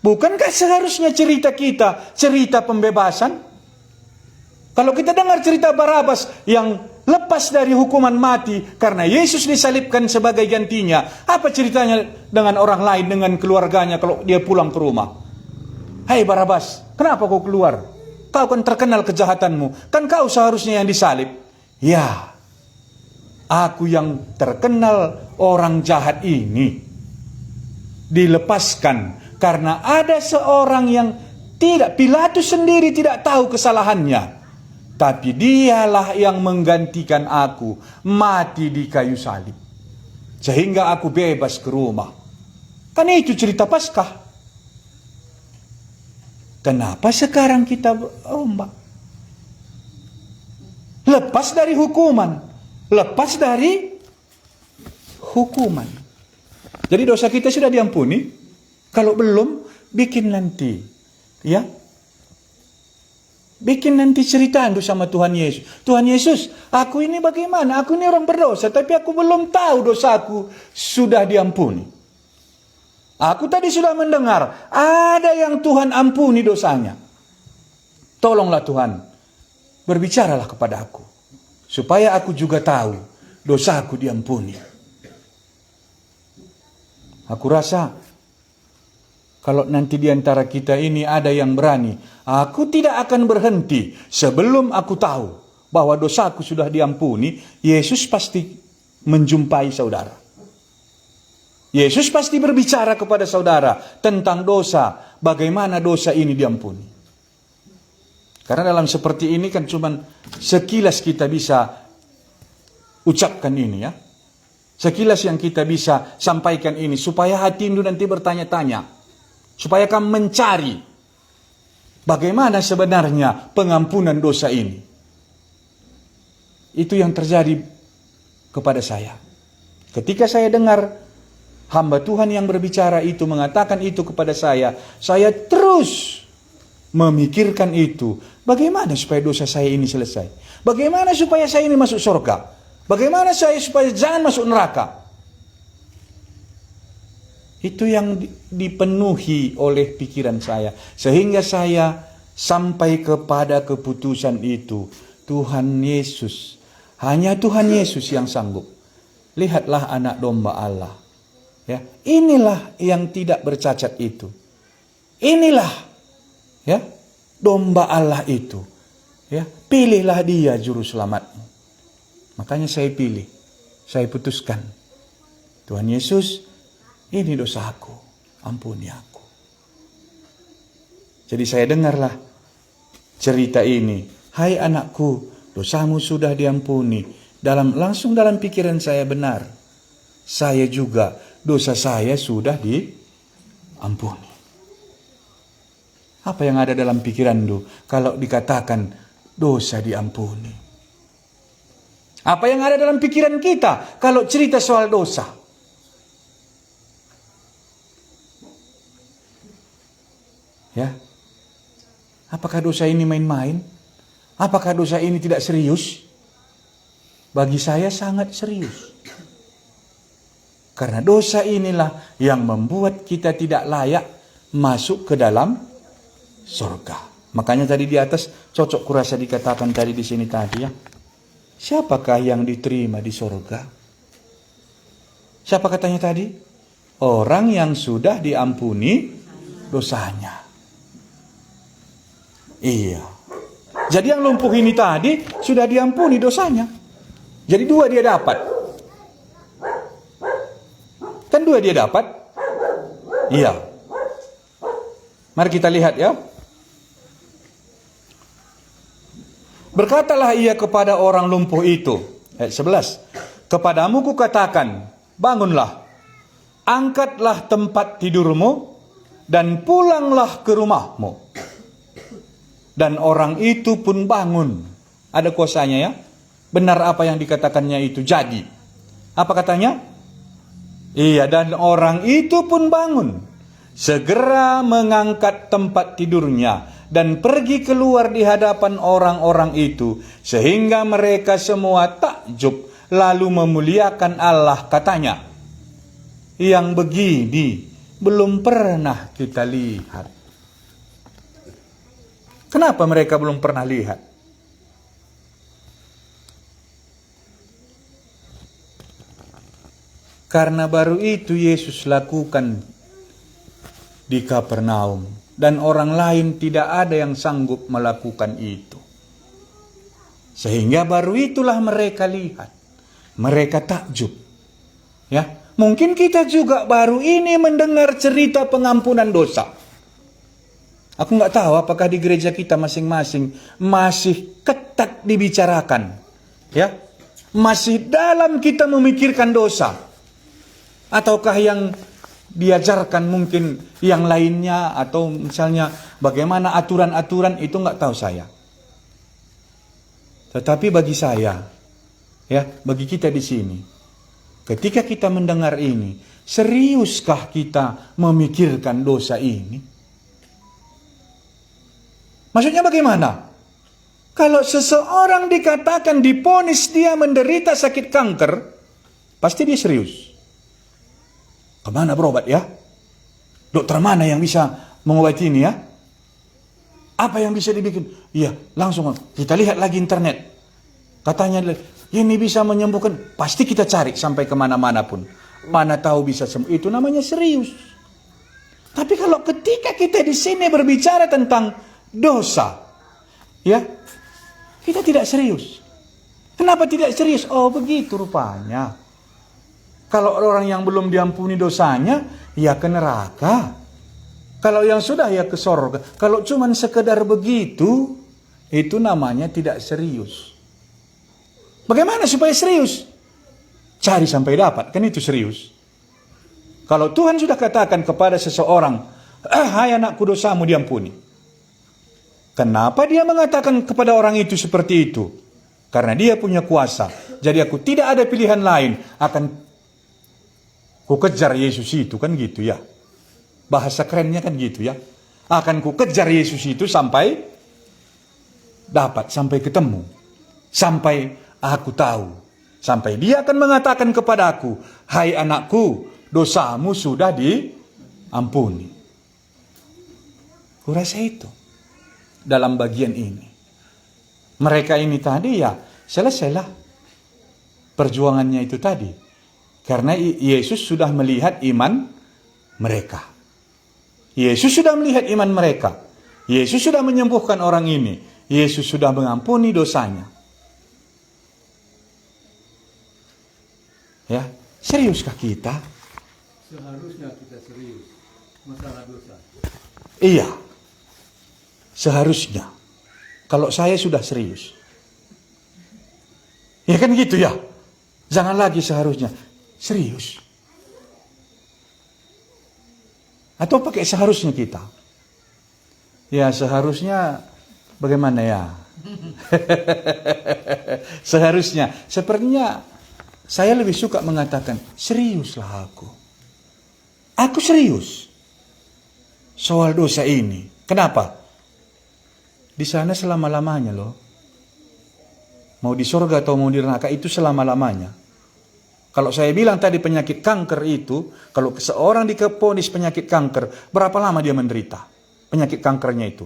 Bukankah seharusnya cerita kita cerita pembebasan? Kalau kita dengar cerita Barabas yang lepas dari hukuman mati karena Yesus disalibkan sebagai gantinya, apa ceritanya dengan orang lain, dengan keluarganya kalau dia pulang ke rumah? "Hai Barabas, kenapa kau keluar? Kau kan terkenal kejahatanmu, kan kau seharusnya yang disalib." Ya, aku yang terkenal orang jahat ini dilepaskan karena ada seorang yang tidak, Pilatus sendiri tidak tahu kesalahannya, tapi dialah yang menggantikan aku mati di kayu salib, sehingga aku bebas ke rumah. Kan itu cerita Paskah. Kenapa sekarang kita rombak? Lepas dari hukuman. Lepas dari hukuman. Jadi dosa kita sudah diampuni. Kalau belum, bikin nanti. Ya. Bikin nanti cerita itu sama Tuhan Yesus. "Tuhan Yesus, aku ini bagaimana? Aku ini orang berdosa, tapi aku belum tahu dosaku sudah diampuni. Aku tadi sudah mendengar, ada yang Tuhan ampuni dosanya. Tolonglah Tuhan, berbicaralah kepada aku, supaya aku juga tahu dosaku diampuni." Aku rasa kalau nanti di antara kita ini ada yang berani, "Aku tidak akan berhenti sebelum aku tahu bahwa dosaku sudah diampuni," Yesus pasti menjumpai saudara. Yesus pasti berbicara kepada saudara tentang dosa, bagaimana dosa ini diampuni. Karena dalam seperti ini kan cuman sekilas kita bisa ucapkan ini, ya. Sekilas yang kita bisa sampaikan ini supaya hati Hindu nanti bertanya-tanya, supaya kamu mencari bagaimana sebenarnya pengampunan dosa ini. Itu yang terjadi kepada saya. Ketika saya dengar hamba Tuhan yang berbicara itu mengatakan itu kepada saya, saya terus memikirkan itu. Bagaimana supaya dosa saya ini selesai? Bagaimana supaya saya ini masuk surga? Bagaimana saya supaya jangan masuk neraka? Itu yang di- dipenuhi oleh pikiran saya, sehingga saya sampai kepada keputusan itu. Tuhan Yesus, hanya Tuhan Yesus yang sanggup. Lihatlah anak domba Allah. Ya, inilah yang tidak bercacat itu. Inilah, ya, domba Allah itu. Ya, pilihlah dia juru selamatmu. Makanya saya pilih, saya putuskan. Tuhan Yesus, ini dosaku, ampuni aku. Jadi saya dengarlah cerita ini. "Hai anakku, dosamu sudah diampuni." Dalam, langsung dalam pikiran saya, "Benar. Saya juga, dosa saya sudah diampuni." Apa yang ada dalam pikiran lu kalau dikatakan dosa diampuni? Apa yang ada dalam pikiran kita kalau cerita soal dosa? Ya. Apakah dosa ini main-main? Apakah dosa ini tidak serius? Bagi saya sangat serius. Karena dosa inilah yang membuat kita tidak layak masuk ke dalam surga. Makanya tadi di atas cocok kurasa dikatakan tadi di sini tadi, ya. Siapakah yang diterima di surga? Siapa katanya tadi? Orang yang sudah diampuni dosanya. Iya. Jadi yang lumpuh ini tadi sudah diampuni dosanya. Jadi dua dia dapat. Kan dua dia dapat? Iya. Mari kita lihat, ya. Berkatalah ia kepada orang lumpuh itu, ayat sebelas, "Kepadamu kukatakan, bangunlah, angkatlah tempat tidurmu, dan pulanglah ke rumahmu." Dan orang itu pun bangun. Ada kuasanya, ya. Benar apa yang dikatakannya itu jadi. Apa katanya? Iya, dan orang itu pun bangun, segera mengangkat tempat tidurnya, dan pergi keluar di hadapan orang-orang itu, sehingga mereka semua takjub, lalu memuliakan Allah. Katanya, "Yang begini belum pernah kita lihat." Kenapa mereka belum pernah lihat? Karena baru itu Yesus lakukan di Kapernaum, dan orang lain tidak ada yang sanggup melakukan itu. Sehingga baru itulah mereka lihat, mereka takjub. Ya, mungkin kita juga baru ini mendengar cerita pengampunan dosa. Aku nggak tahu apakah di gereja kita masing-masing masih ketat dibicarakan, ya, masih dalam kita memikirkan dosa, ataukah yang diajarkan mungkin yang lainnya, atau misalnya bagaimana aturan-aturan itu, nggak tahu saya. Tetapi bagi saya, ya, bagi kita di sini, ketika kita mendengar ini, seriuskah kita memikirkan dosa ini? Maksudnya bagaimana? Kalau seseorang dikatakan, diponis dia menderita sakit kanker, pasti dia serius. Kemana berobat, ya? Dokter mana yang bisa mengobati ini, ya? Apa yang bisa dibikin? Iya, langsung kita lihat lagi internet. Katanya, "Ini bisa menyembuhkan." Pasti kita cari sampai kemana-mana pun. Mana tahu bisa sembuh. Itu namanya serius. Tapi kalau ketika kita di sini berbicara tentang dosa, ya, kita tidak serius. Kenapa tidak serius? Oh, begitu rupanya. Kalau orang yang belum diampuni dosanya, ya ke neraka. Kalau yang sudah, ya ke sorga. Kalau cuman sekedar begitu, itu namanya tidak serius. Bagaimana supaya serius? Cari sampai dapat, kan itu serius. Kalau Tuhan sudah katakan kepada seseorang, "Ah, hai anakku, dosamu diampuni." Kenapa dia mengatakan kepada orang itu seperti itu? Karena dia punya kuasa. Jadi aku tidak ada pilihan lain, akan kukejar Yesus itu, kan gitu, ya. Bahasa kerennya kan gitu, ya. Akan kukejar Yesus itu sampai dapat, sampai ketemu, sampai aku tahu, sampai dia akan mengatakan kepadaku, "Hai anakku, dosamu sudah diampuni." Kurasa itu dalam bagian ini. Mereka ini tadi, ya, selesailah perjuangannya itu tadi. Karena I-, Yesus sudah melihat iman mereka. Yesus sudah melihat iman mereka. Yesus sudah menyembuhkan orang ini. Yesus sudah mengampuni dosanya. Ya, seriuskah kita? Seharusnya kita serius masalah dosa. Iya. Seharusnya, kalau saya sudah serius. Ya kan gitu ya? Jangan lagi seharusnya. Serius. Atau pakai seharusnya kita? Ya, seharusnya bagaimana ya? Seharusnya, sepertinya saya lebih suka mengatakan, "Seriuslah aku. Aku serius soal dosa ini." Kenapa? Di sana selama-lamanya loh. Mau di sorga atau mau di neraka, itu selama-lamanya. Kalau saya bilang tadi penyakit kanker itu, kalau seorang diponis penyakit kanker, berapa lama dia menderita penyakit kankernya itu?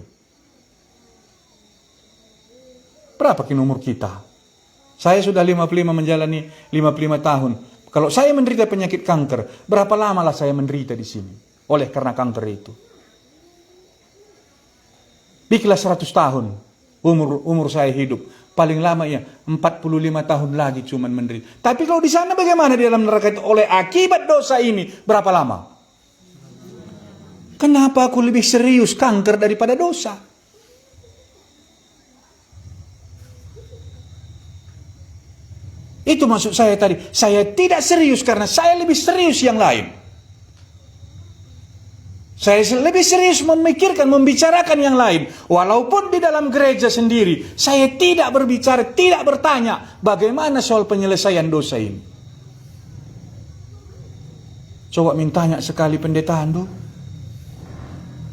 Berapa kini umur kita? Saya sudah lima puluh lima, menjalani lima puluh lima tahun. Kalau saya menderita penyakit kanker, berapa lamalah saya menderita di sini oleh karena kanker itu? Bikinlah seratus tahun umur umur saya hidup. Paling lama ya empat puluh lima tahun lagi cuman menderita. Tapi kalau di sana bagaimana di dalam neraka itu oleh akibat dosa ini? Berapa lama? Kenapa aku lebih serius kanker daripada dosa? Itu maksud saya tadi. Saya tidak serius karena saya lebih serius yang lain. Saya lebih serius memikirkan, membicarakan yang lain. Walaupun di dalam gereja sendiri, saya tidak berbicara, tidak bertanya bagaimana soal penyelesaian dosa ini. Coba mintanya sekali pendeta Andu.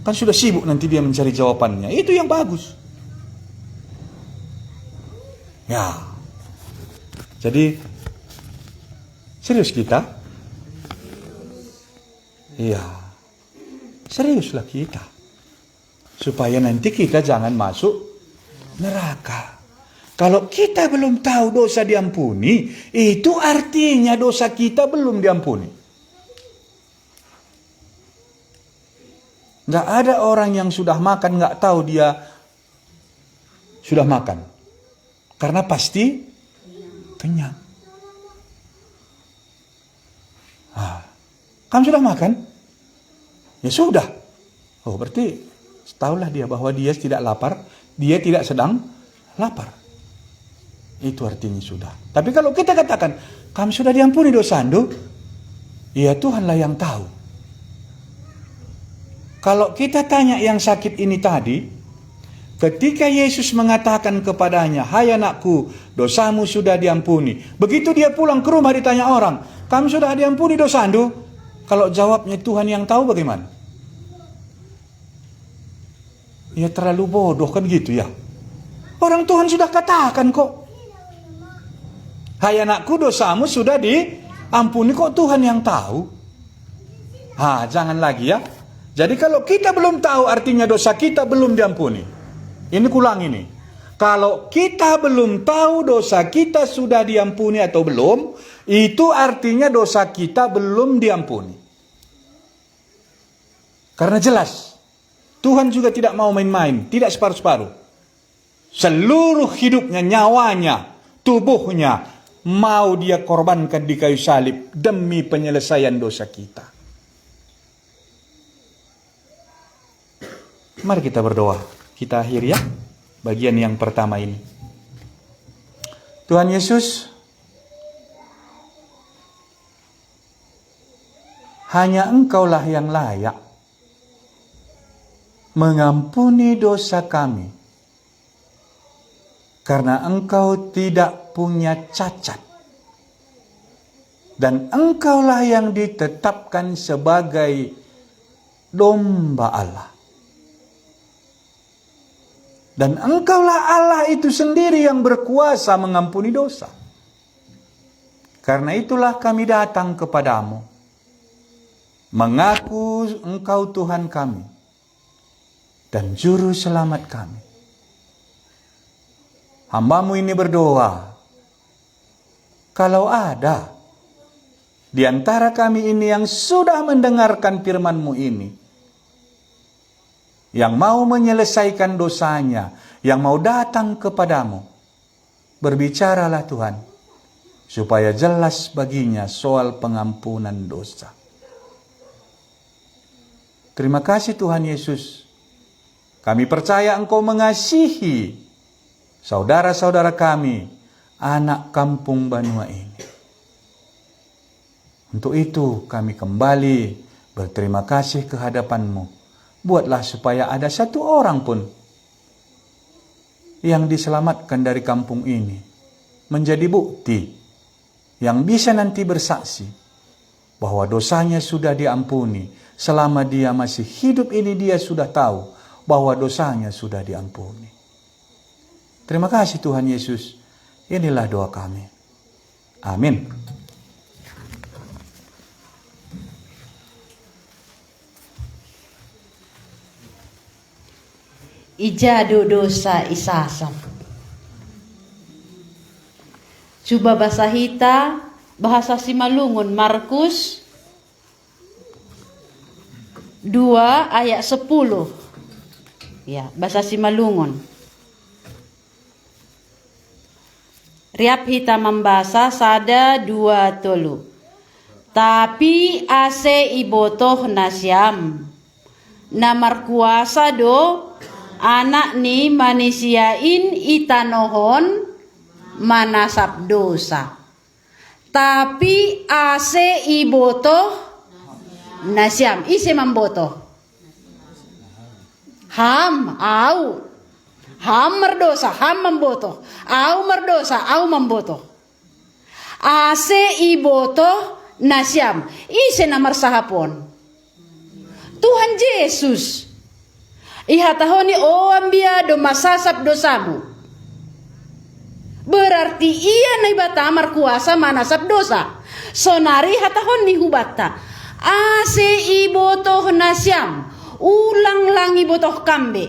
Kan sudah sibuk nanti dia mencari jawabannya. Itu yang bagus. Ya. Jadi serius kita? Iya. Seriuslah kita. Supaya nanti kita jangan masuk neraka. Kalau kita belum tahu dosa diampuni, itu artinya dosa kita belum diampuni. Nggak ada orang yang sudah makan nggak tahu dia sudah makan. Karena pasti kenyang. Ah, kamu sudah makan? Ya sudah. Oh, berarti tahulah dia bahwa dia tidak lapar, dia tidak sedang lapar. Itu artinya sudah. Tapi kalau kita katakan, "Kamu sudah diampuni dosa Andu," ya Tuhanlah yang tahu. Kalau kita tanya yang sakit ini tadi, ketika Yesus mengatakan kepadanya, "Hai anakku, dosamu sudah diampuni." Begitu dia pulang ke rumah ditanya orang, "Kamu sudah diampuni dosa Andu?" Kalau jawabnya Tuhan yang tahu bagaimana? Ya terlalu bodoh kan gitu ya. Orang Tuhan sudah katakan kok. "Hai anakku, dosamu sudah diampuni," kok Tuhan yang tahu? Ha, jangan lagi ya. Jadi kalau kita belum tahu artinya dosa kita belum diampuni. Ini kulang ini. Kalau kita belum tahu dosa kita sudah diampuni atau belum, itu artinya dosa kita belum diampuni. Karena jelas, Tuhan juga tidak mau main-main, tidak separuh-separuh. Seluruh hidupnya, nyawanya, tubuhnya mau dia korbankan di kayu salib demi penyelesaian dosa kita. Mari kita berdoa. Kita akhiri ya bagian yang pertama ini. Tuhan Yesus, hanya Engkaulah yang layak mengampuni dosa kami, karena Engkau tidak punya cacat, dan Engkaulah yang ditetapkan sebagai domba Allah. Dan Engkaulah Allah itu sendiri yang berkuasa mengampuni dosa. Karena itulah kami datang kepadamu, mengaku Engkau Tuhan kami dan Juru Selamat kami. Hambamu ini berdoa, kalau ada di antara kami ini yang sudah mendengarkan firman-Mu ini, yang mau menyelesaikan dosanya, yang mau datang kepadamu, berbicaralah Tuhan, supaya jelas baginya soal pengampunan dosa. Terima kasih Tuhan Yesus, Kami percaya Engkau mengasihi saudara-saudara kami, anak kampung Banua ini. Untuk itu kami kembali berterima kasih ke hadapan-Mu. Buatlah supaya ada satu orang pun yang diselamatkan dari kampung ini, menjadi bukti yang bisa nanti bersaksi bahwa dosanya sudah diampuni. Selama dia masih hidup ini, dia sudah tahu bahwa dosanya sudah diampuni. Terima kasih Tuhan Yesus. Inilah doa kami. Amin. Ija do dosa isasap. Cuba bahasa hita, bahasa Simalungun, Markus dua ayat sepuluh. Ya, bahasa Simalungun. Riap hita mambasa, sada, dua, tolu. Tapi ase ibotoh nasiam, na markuasa do Anak ni Manisia in i tanoh on manasap dosa. Tapi ase ibotoh nasiam. Ise mambotoh? Ham, au. Ham mardosa, ham mambotoh. Au mardosa, au mambotoh. Ase ibotoh nasiam. Ise na marsahap on? Tuhan Jesus. Ihatahon i, o ambia do masasap dosamu. Berarti ia Naibata markuasa manasap dosa. Sonari hatahon ni hubanta, ase ibotoh nasiam, ulang lang ibotoh kam be.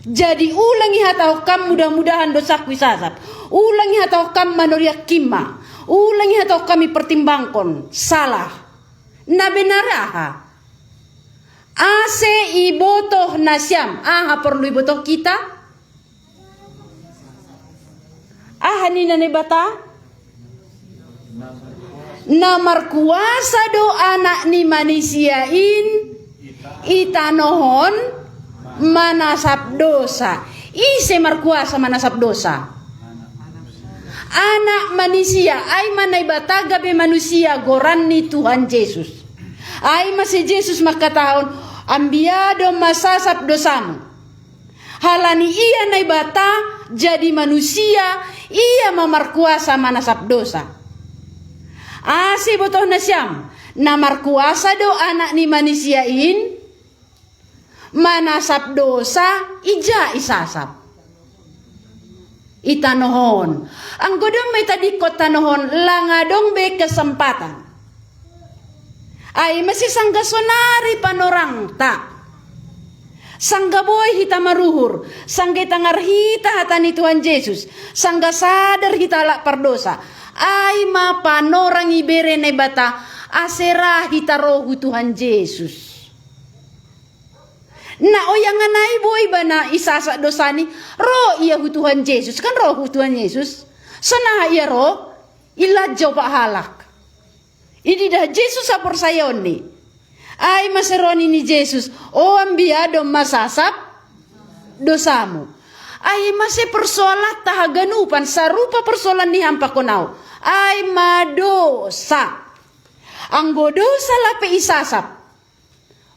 Jadi ulang ihatahon kam mudah-mudahan dosaku isasap. Ulang ihatahon kam manoriak himma. Ulang ihatahon kam ipertimbangkon. Salah. Na benar aha? Ase ibotoh nasiam. Aha porlu ibotoh hita? Aha nina Naibata? Na markuasa do Anak ni Manisia in i tanoh on manasap dosa. Ise markuasa manasap dosa? Anak Manisia, ai ma Naibata gabe manusia goran ni Tuhan Jesus. Ai mase Jesus mangkatahon, ambia do masasap dosamu. Halani ia Naibata jadi manusia, ia ma markuasa manasap dosa. Ase ibotoh nasiam, na markuasa do Anak ni Manisia in manasap dosa, ija isasap? I tanoh on. Anggo dong ma itadingkon tanoh on, lang adong be kesempatan. Ai mase sangga sonari panorangta. Sangga boi hita maruhur, sangga itangar hita hata ni Tuhan Jesus, sangga sadar hita halak pardosa. Ai ma panorang ibere Naibata, ase ra hita ro hu Tuhan Jesus. Na oyangan ai boi ibana isasap dosani, ro ia hu Tuhan Jesus, kan ro hu Tuhan Jesus. Sonaha ia ro? Ilanja opat halak. Ididah Jesus haporsayaonni. Ai mase ro nini Jesus, o ambia do masasap dosamu. Ai mase persoalanta haganupan sarupa persoalan ni ham pakon au. Ai ma dosa. Anggo dosa lape isasap,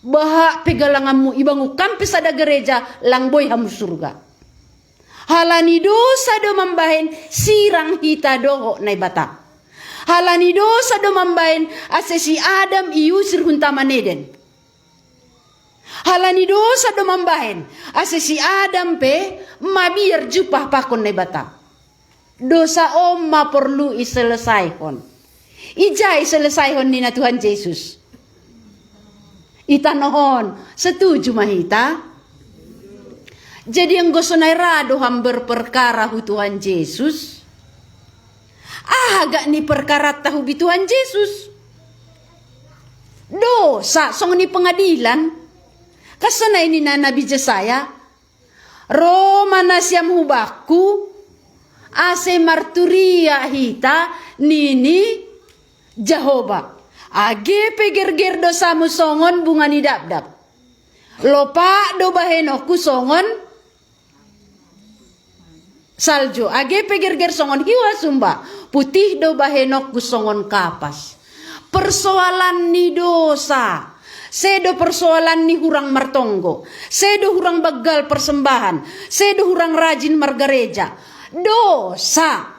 bahat pe galanganmu, ibangun kam pe sada gereja, lang boi hamu surga. Halani dosa do mambahen sirang hita dohot Naibata. Halani dosa do mambahen ase si Adam iusir hun Taman Eden. Halani dosa do mambahen ase si Adam pe mabiar jumpah pakon Naibata. Dosa on ma porlu iselesaihon. Ija iselesaihon nina Tuhan Jesus? I tanoh on. Setuju ma hita? Jadi anggo sonai ra do ham berperkara hu Tuhan Jesus, aha gak ni perkaranta hu Tuhan Jesus? Dosa, songon i pengadilan. Kan sonai nina Nabi Jesaya, ro ma nasiam hu Bakku, ase marturiak hita, nini Jahowa. Age pe gerger dosamu songon bunga ni dapdap, Lopak do bahenonku songon salju, age pe gerger songon hiu hasumba, putih do bahenonku songon kapas. Persoalan ni dosa, sedo persoalan ni hurang martonggo, sedo hurang banggal persembahan, sedo hurang rajin margareja. Dosa.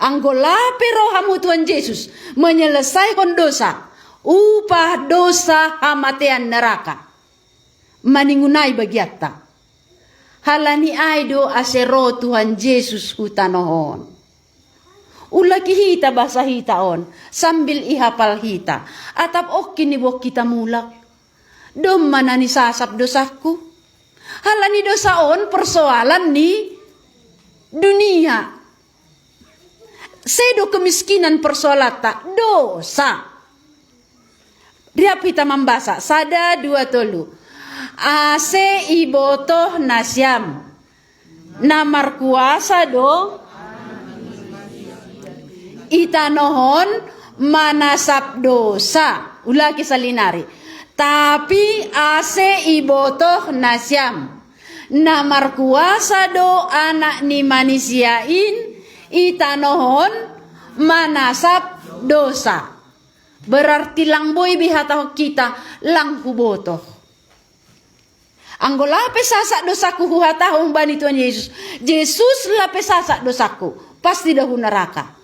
Anggo lape ro Hamu Tuhan Jesus menyelesaikan dosa, upah dosa hamatean neraka. Maningunai bagiatta. Halani ai do ase ro Tuhan Jesus hu tanoh on. Ulaki hita bahasa hita on, sambil ihapal hita. Atap ongkin ni bohong hita mulak. Domma na nisasap dosangku. Halani dosa on persoalan ni dunia. Sedo kemiskinan persoalanta, dosa. Riap hita mambasa, sada, dua, tolu. Ase ibotoh nasiam. Na markuasa do i tanoh on manasap dosa. Ulaki salinari. Tapi ase ibotoh nasiam. Na markuasa do Anak ni Manisia in i tanoh on manasap dosa. Berarti lang boi be hatahon hita lang hubotoh. Anggo lape sasak dosangku huhatahon bani Tuhan Jesus, Jesus lape sasak dosangku, pasti do hu neraka.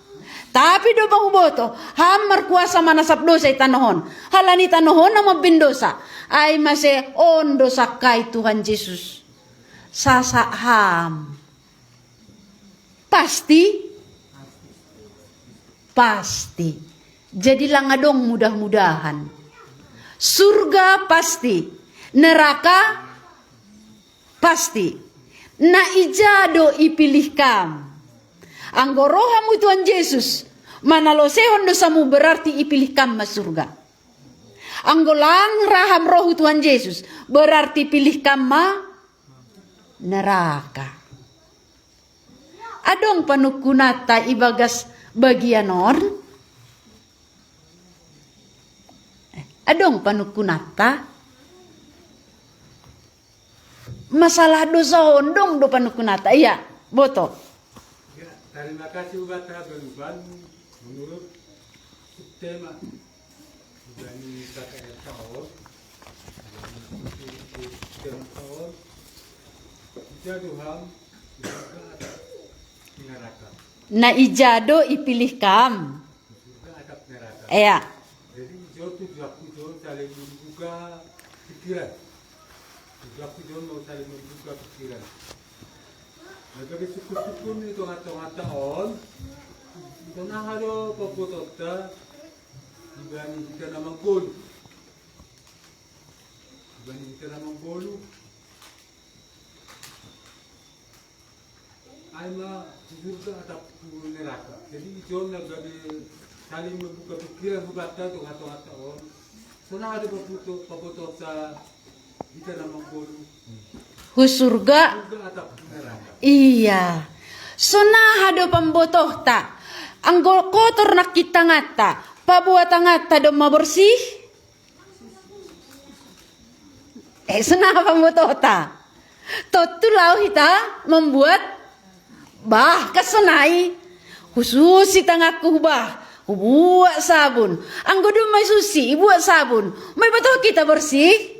Tapi domma hubotoh, Ham markuasa manasap dosa i tanoh on. Halani tanoh on na mambahen dosa. Ai mase on do sangkai Tuhan Jesus. Sasak Ham. Pasti? Pasti. Jadi lang adong mudah-mudahan. Surga pasti. Neraka pasti. Na ija do ipilih Kam? Anggo ro Hamu Tuhan Jesus manalosehon dosamu, berarti ipilih Kam ma surga. Anggo lang ra Ham ro hu Tuhan Jesus, berarti pilih Kam ma neraka. Adong panungkunanta ibagas bagian on? Adong panungkunanta? Masalah dosa on dong do panungkunanta. Iya, boto. Ya, terima kasih buat teman-teman. Menurut tema Ibani K K R K on, Ibani K K R K on, ija do Ham di surga atap neraka? Na ija do ipilih Kam? Di surga atap neraka? Iya. Jadi ijou tujuanku ijou saling membuka pikiran. Tujuanku ijou mau saling membuka pikiran. Nah, gabe sungkun-sungkun ni tongah-tongah taon, sonang aha do pambotoonta ibani hita na manggoluh. Ibani hita na manggoluh. Ai ma tu surga atap tu neraka. Jadi ijou na gabe saling membuka pikiran hubanta tongah-tongah taon. Sonang aha do pamboto-, pambotoonta hita na manggoluh. Hu surga. Surga atap tu neraka. Iya. Sonang aha do pambotoonta? Anggo kotor nangkin tanganta, paboa tanganta domma borsih? Eh, sonang aha pambotoonta? Tontu laho hita mambuat bah, kan sonai. Hususi tanganku bah, hubuat sabun. Anggo domma isusi, ibuat sabun, ma ibotohon hita borsih?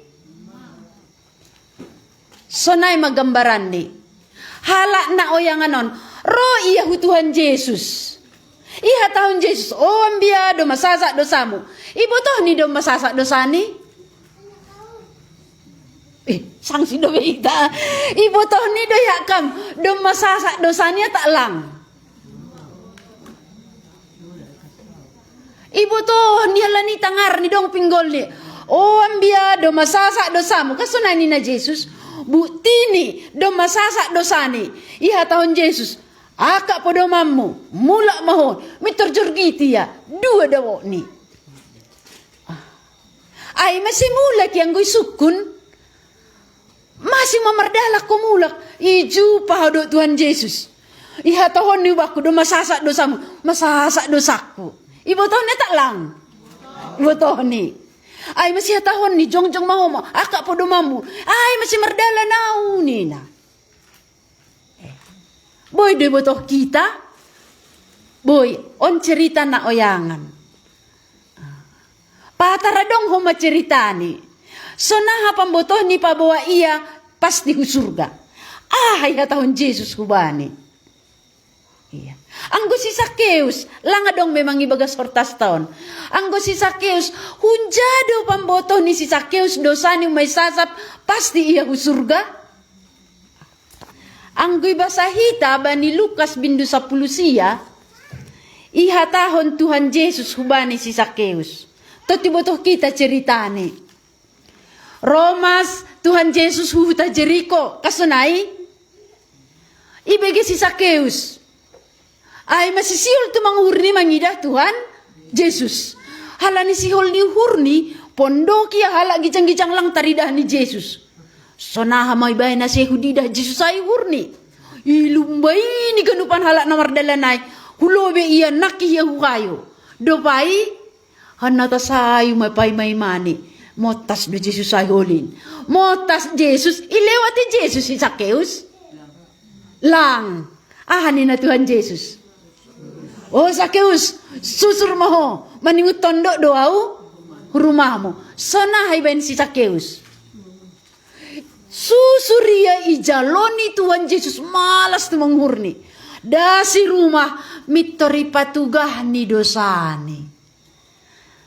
Sonai ma gambaranni. Halak na oyangan on, ro ia hu Tuhan Jesus. Ihatahon Jesus, "O ambia, domma sasak dosamu." Ibotohni domma sasak dosani? Eh, sangsi dope hita. Ibotohni do ia, Kam, domma sasak dosani atap lang? Ibotohni, halani tangarni dong pinggolni. "O ambia, domma sasak dosamu." Kan sonai ninna Jesus. Buktini domma sasak dosani, ihatahon Jesus, "Angkat podomanmu, mulak ma ho." Mintor jorgit ia, dua dapotni. Ah. Ai mase mulak ia anggo isungkun? Mase ma mardalan ho mulak? Ijumpang ho dohot Tuhan Jesus. Ihatahonni hubakku, "Domma sasak dosamu." Ma sasak dosangku? Ibotohni atap lang? Ibotohni. Ai masi hatahon ni jongjong mahomo, aka podo mamu. Ai masi mardalan au nina. Boi do botoh kita. Boi, on cerita na oyangan. Patara dong homa ceritani. Sonaha pambotoh ni paboa ia pasti hu surga. Ahai hatahon Jesus hubani. Iya. Anggo si Sakeus, langa dong memang ibagas hortas taon. Anggo si Sakeus, hunjado pambotoh ni si Sakeus dosani umai sasap, pasti ia hu surga. Anggo ibasa hita bani Lukas bindu sapuluh sia, ihatahon Tuhan Jesus hubani si Sakeus. Toti botoh kita ceritani. Romas Tuhan Jesus huhuta Jeriko, kasonai? Ibege si Sakeus. Ai masisihol tu manguhurni mangidah Tuhan Jesus. Halani sihol ni uhurni, pondoki halak gijang-gijang lang taridah ni Jesus. Sonaha ma ibaen na sehu didah Jesus ai uhurni. Ilumbai ni ganupan halak na mardalan ai. Hulobe ia naki ia huhayo. Dopai, hanna tasayu mapai maimani. Motas do Jesus ai holin. Motas Jesus, ilewati Jesus si Sakeus. Lang. Aha nina Tuhan Jesus? O Sakeus, susur ma ho, maningut tondok do au rumahmu. Sonaha ibaen si Sakeus? Susur ia, ijaloni Tuhan Jesus malas tu manguhurni. Dasi rumah, mittori patugahni dosani.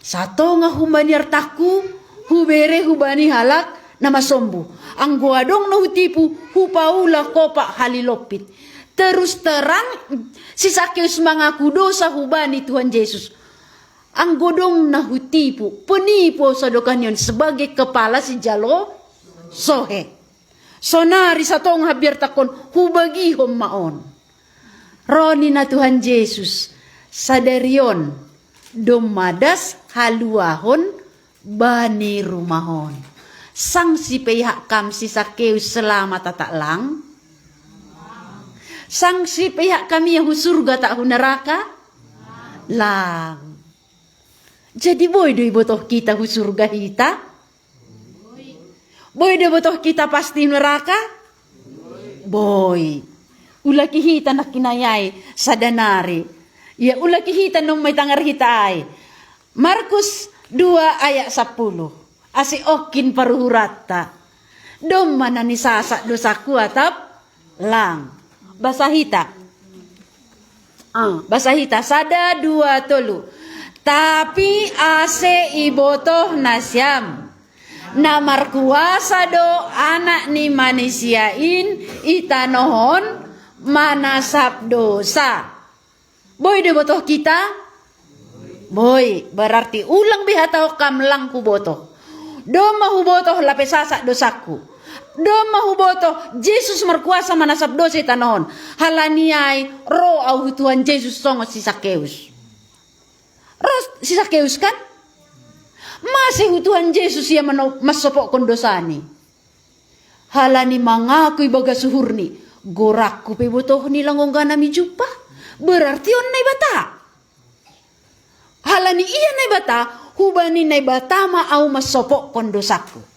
Satonga humbani artahku, hubere hubani halak na masombu. Anggo adong na hutipu, hupaula kopak halilompit. Terus terang, si Sakeus mangaku dosa hubani Tuhan Jesus. Anggo dong na hutipu, penipu sadokah ni on sebagai kepala sijalo sohe. Sonari satonga biar takon hubagihon ma on. Ro nina Tuhan Jesus, sadari on, domma das haluahon bani rumahon. Sang sipeihak kam si Sakeus selama tatak lang? Sang sipeihak kam ia hu surga tak hu neraka? Lang. Jadi boi do ibotoh kita hu surga hita? Boi do ibotoh kita pasti neraka? Boi. Ulaki hita nakkinayai sadanari. Ia ulaki hita non mai tangar hita ai. Markus dua ayat sapuluh. Asi okin paruhuratta. Domma na nisasak dosaku atap lang. Basa hita. Ah, basa hita, sada, dua, tolu. Tapi ase ibotoh nasiam, na markuasa do Anak ni Manisia in i tanohon manasap dosa. Boi do botoh kita? Boi, berarti ulang be hatahon kam lang hubotoh. Domma hubotoh lape sasak dosaku. Domma hubotoh Jesus markuasa manasap dosa i tanohon. Halani ai ro au hu Tuhan Jesus songon si Sakeus. Ro si Sakeus kan? Mase hu Tuhan Jesus ia mano-, mansopokkon dosani. Halani mangaku ibagas uhurni, gorangku pe botohni lang ongga na mijumpa. Berarti on Naibata. Halani ia Naibata, hubani Naibata ma au mansopokkon dosaku.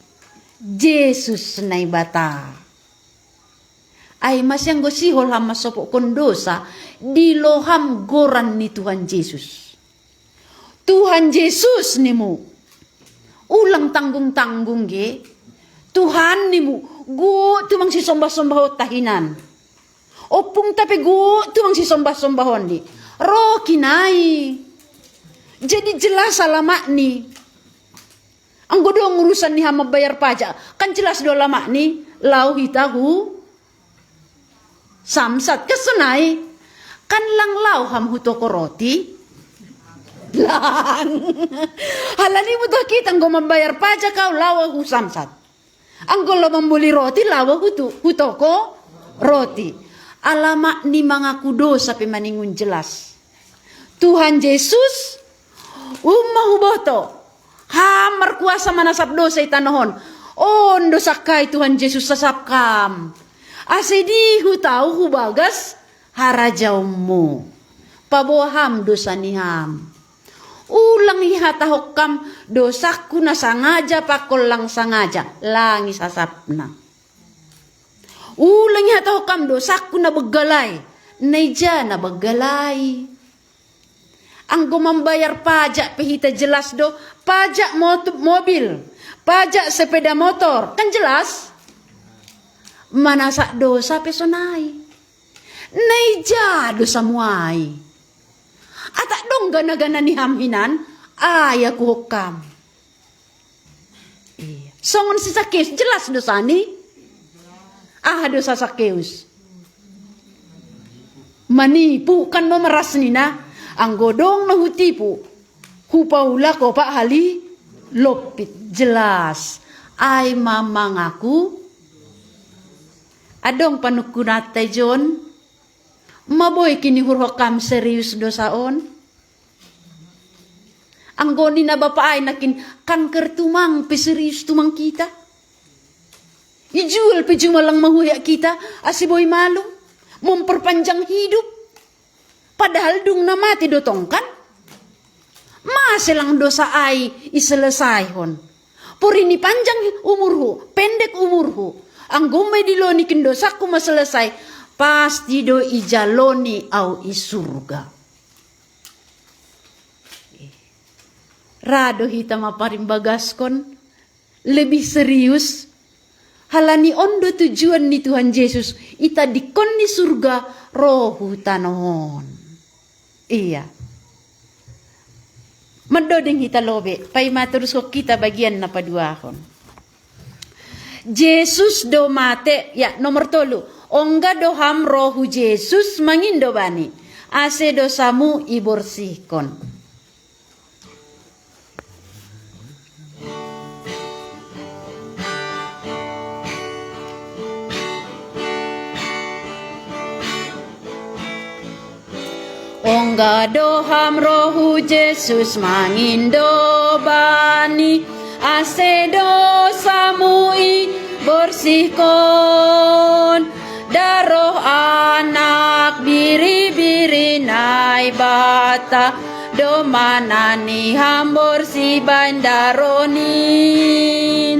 Jesus Naibata. Ai mase anggo sihol ham mansopokkon dosa, dilo ham goran ni Tuhan Jesus. Tuhan Jesus nimu. Ulang tanggung-tanggung ge. Tuhan nimu. Go tumang sisombah-sombahonta hinan. Ompungta pe go tumang sisombah-sombahonni. Ro kinai. Jadi jelas alamatni. Anggo dong urusan ni ham mambayar pajak, kan jelas do alamatni, lao hita hu Samsat, kan sonai. Kan lang lao ham hu toko roti? Lang. Halani butuh kita anggo mambayar pajak au lao hu Samsat. Anggo lao mamboli roti lao hu tu, hu toko roti. Alamatni mangaku dosa pe maningon jelas. Tuhan Jesus, umma huboto, ham markuasa manasap dosa i tanohon. On do sangkai Tuhan Jesus sasap kam. Ase di hutau hubagas harajaonmu. Paboa ham dosa ni ham. Ulang ihatahon kam dosangku na sangaja pakon lang sangaja, lang i sasapna. Ulang ihatahon kam dosangku na banggal ai, na ija na banggal ai. Anggo mambayar pajak pe hita jelas do, pajak mot-, mobil, pajak sepeda motor, kan jelas. Manasak dosa pe sonai. Na ija dosamu ai. Atak dong gana-gana ni ham hinan, ai aku hokam. Iya. Songon si Sakeus, jelas dosani. Aha dosa Sakeus? Manipu, kan memeras nina. Anggo dong na hutipu, hupaulak opat hali lompit. Jelas. Ai ma mangaku. Adong panungkunanta i jon. Ma boi kinihurhon kam serius dosa on? Anggo nina bapa ai nangkin, kanker tumang pe serius tumang hita. Ijual pe jumalang mahuyak hita, ase boi malum, memperpanjang hidup. Padahal dung na mate do tongkan. Mase lang dosa ai iselesaihon? Porini panjang umurhu, pendek umurhu. Anggo ma dilo ni kin dosangku maselesai, pasti do ijaloni au i surga. Ra do hita maparimbagaskon lebih serius. Halani on do tujuan ni Tuhan Jesus, itadingkon ni surga ro hu tano on. Iya. Mandoding hita lobe, paima teruskon hita bagian na paduahon. Jesus do mate, ya, nomor tolu. Ongga do ham ro hu Jesus mangindo bani, ase dosamu iborsihkon. Ongga do ham ro hu Jesus mangindo bani, ase dosamu iborsihkon. Daroh Anak Biri-biri Naibata, domana ni ham borsih baen daroh ni.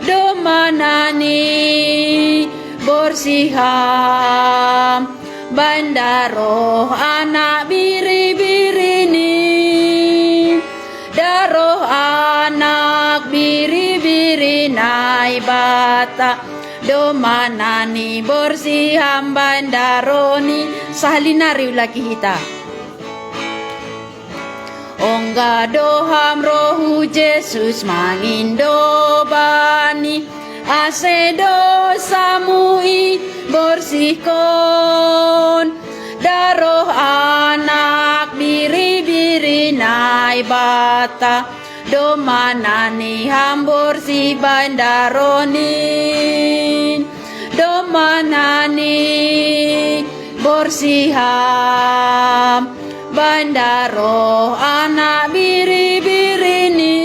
Domana ni borsih ham baen daroh Anak Biri-biri ni. Daroh Anak Biri-biri Naibata, domana ni borsih ham baen daroh ni. Sahali nari ulakhon hita. Ongga do ham ro hu Jesus mangindo bani, ase dosamu iborsihkon. Daroh Anak Biri-biri Naibata, domana ni ham borsih baen daroh ni. Domana ni borsih ham baen daroh Anak Biri-biri ni.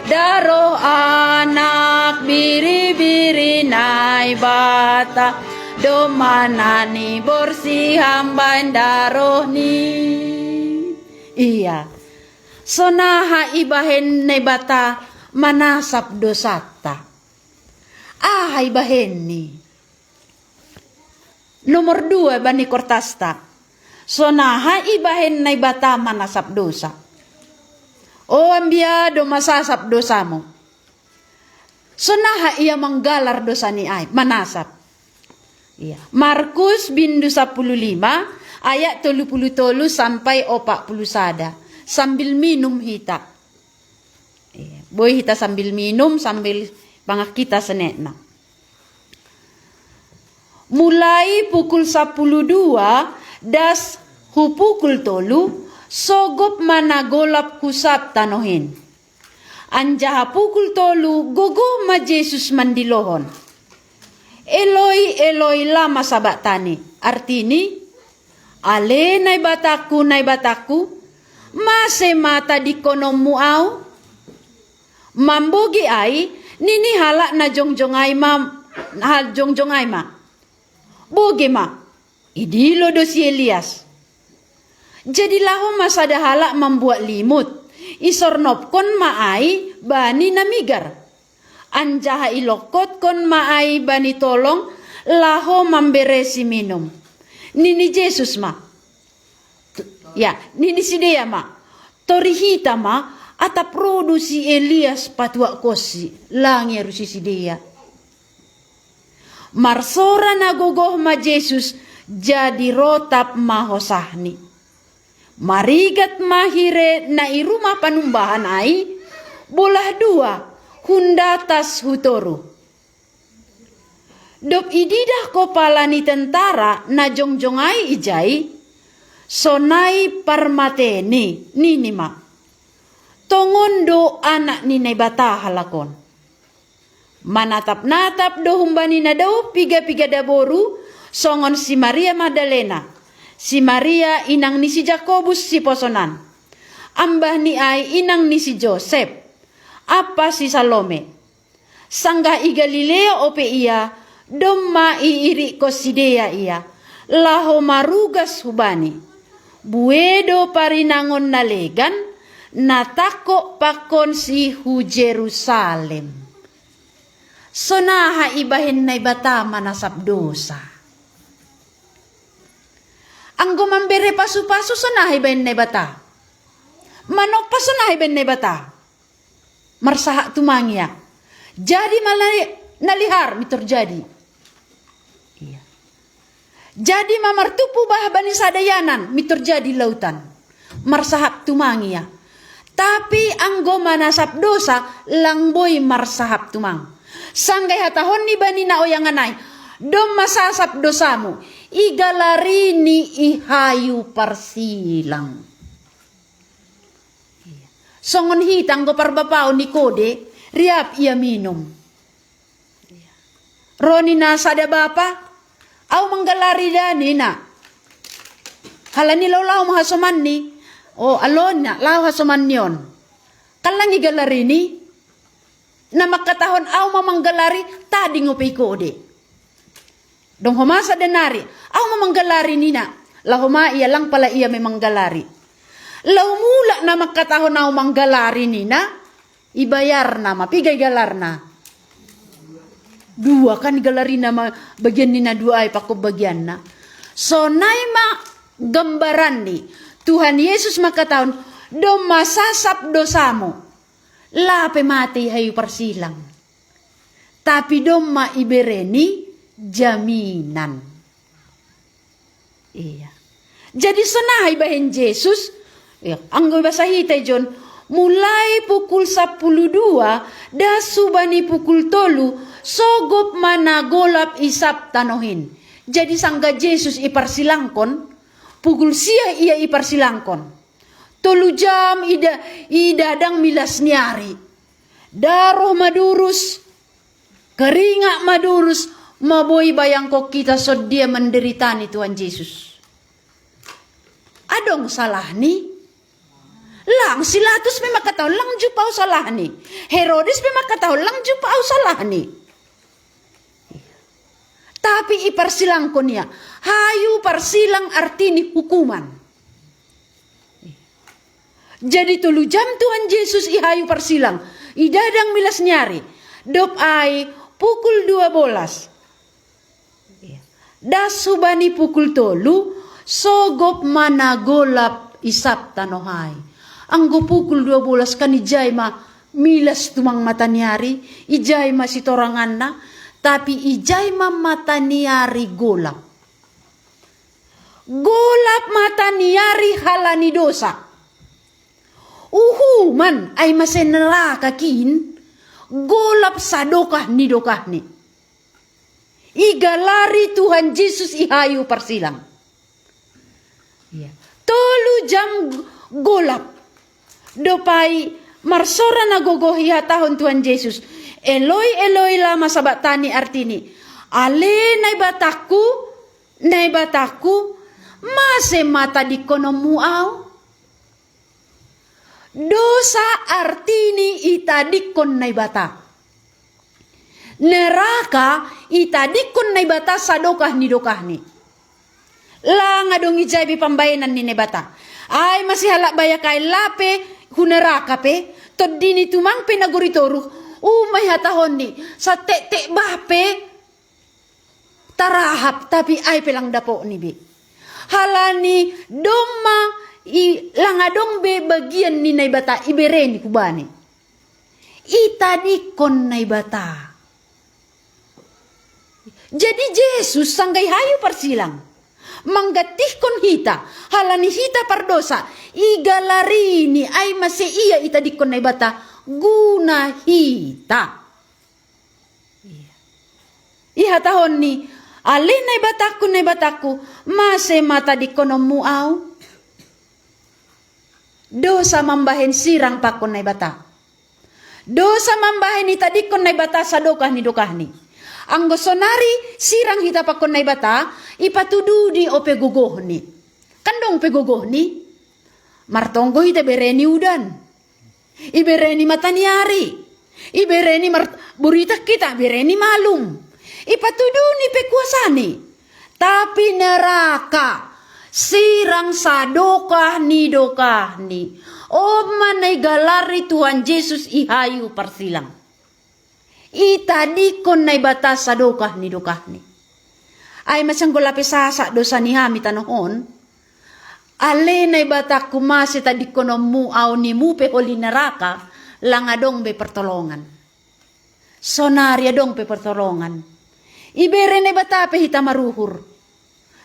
Daroh Anak Biri-biri Naibata, domana ni borsih ham baen daroh ni. Iya. Sonaha ibahen Naibata manasap dosanta? Aha ibahenni? Nomor dua bani kortasta. Sonaha ibahen Naibata manasap dosa? O ambia do masasap dosamu. Sonaha ia manggalar dosani ai, manasap? Iya. Markus bindu sapuluh lima ayat tolu puluh tolu sampai opat puluh sada. Sambil minum hita. Iya. Boi hita sambil minum, sambil pangan hita senekna. Mulai pukul sapuluh dua das hu pukul tolu, sogop ma na golap hu sab tanoh in. Anjaha pukul tolu gogoh ma Jesus mandilohon, "Eloi, Eloi, lama sabaktani?" Artini, "Ale Naibatangku, Naibatangku, mase ma tadingkononmu Ahu?" Mambogei ai, nini halak na jongjong ai ma, hal jongjong ai ma, "Bogei ma, idilo do si Elias." Jadi laho ma sada halak mambuat limut, isornopkon ma ai bani na migar, anjaha ilongkotkon ma ai bani tolong laho mambere siminum. Nini Jesus ma, ya, nini sidea ma, tori hita ma, atap ro do si Elias patuak konsi, lang ia rusi sidea. Marsora na gogoh ma Jesus, jadi rotap ma hosahni. Marigat ma hire na i rumah panumbahan ai, bolah dua, hun datas hu toruh. Dob ididah kopala ni tentara na jongjong ai ijai, sonai parmateni, nini ma, tongon do Anak ni Naibata halak on. Manatap-natap do humbani na dao piga-piga daboru, songon si Maria Magdalena, si Maria inang ni si Jakobus siposonan, ambah ni ai inang ni si Josep, ampa si Salome. Sanggah i Galilea ope ia, domma iirikkon sidea ia, laho marugas hubani. Bue do parinangon na legan, na tangkok pangkonsi hu Jerusalem. Sonaha ibahen Naibata manasap dosa? Anggo mambere pasu-pasu sonaha ibahen Naibata? Manompa sonaha ibahen Naibata? Marsahap tumang ia. Jadi ma na lihar, mintor jadi. Iya. Jadi ma martumpu bah bani sada ianan, mintor jadi lautan. Marsahap tumang ia. Tapi anggo manasap dosa, lang boi marsahap tumang. Sanggah ihatahonni bani na oyangan ai, domma sasap dosamu, igalarini i hayu parsilang. Songon hita anggo parbapaon ni kode, riap ia minum. Ro nina sada bapa, au manggalari da nina. Halani laho-laho ma hasomanni. O, alona laho hasomanni on. Kan lang igalarini. Na mangkatahon au ma manggalari, tading ope i kode. Dung homa sada nari, au ma manggalari nina. Laho ma ia, lang pala ia me manggalari. Lau mulak na mangkatahon au manggalari nina, ibayarna ma, piga igalarna? Dua kan igalarina ma, bagian nina dua ai pangkon bagianna. Sonai ma gambaranni. Tuhan Yesus mangkatahon, domma sasap dosamu. Lape mate i hayu parsilang. Tapi domma ibereni jaminan. Iya. Jadi sonaha ibahen Jesus, ya, anggo ibasa hita ijon, mulai pukul sapuluh dua, das hubani pukul tolu, sogop ma na golap isap tanoh in. Jadi sanggah Jesus iparsilangkon, pukul sia ia iparsilangkon. Tolu jam ida, idadang milas ni ari. Daroh madurus, keringat madurus, maboi bayangkon kita sondia menderita ni Tuhan Jesus. Adong salahni? Lang si Pilatus pe mangkatahon lang jumpang salahni. Herodes pe mangkatahon lang jumpang salahni. Tapi iparsilangkon ia. Hayu parsilang artini hukuman. Jadi tolu jam Tuhan Jesus i hayu parsilang. Idadang milas ni ari. Dob ai pukul dua bolas. Das hubani pukul tolu, sogop ma na golap isap tanoh ai. Anggo pukul dua bolas kan ijai ma milas tumang mata ni ari, ijai ma sitoranganna, tapi ijai ma mata ni ari golap. Golap mata ni ari halani dosa. Uhuman ai mase neraka kin, golap sadokah ni dokahni. Igalari Tuhan Jesus i hayu parsilang. Iya. Tolu jam golap. Dob ai marsora na gogoh ihatahon Tuhan Jesus, Eloi, Eloi, lama sabaktani, artini, ale Naibatangku, Naibatangku, mase ma tadingkononmu au? Dosa artini itadingkon Naibata. Neraka itadingkon Naibata sadokah ni dokahni. Lang adong ijai be pambaenan ni Naibata. Ai masihala' baya' kai lape huneraka pe, toddini tumang pe nagori toru, umai hatahonni, satte' te' bape tarahap, tapi ai pe lang dapo'ni be. Halani domma i langadong be bagian ni Naibata ibereni kubane. Itadikkon Naibata. Jadi Jesus sanggai hayu parsilang. Manggattihkon hita, halani hita pardosa, igalarini ai mase ia itadikkon Naibata guna hita. Iya. Iha tahonni, ale Naibatakku, Naibatakku, mase matadikkonommu au? Dosa mambahen sirang pakkon Naibata. Dosa mambahen itadikkon Naibata sadokah ni dokahni. Anggo sonari sirang hita pakkon Naibata, ipatuduni o pegogohni. Kan dong pegogohni? Martonggo hita bereni udan. Ibereni mataniari. Ibereni mar-, buritak kita, bereni malum. Ipatuduni pekuasani. Tapi neraka, sirang sadokah ni dokahni. Oma naigalari Tuhan Jesus ihayu parsilang. Itadikkon Naibata sadokah ni dokahni. Ai masanggo lape sasa dosa ni hami tanohon. Ale Naibatakku mase tadikkonommu au nimu pe holi neraka, lang adong be pertolongan. Sonari adong pe pertolongan. Ibere Naibata pe hita maruhur.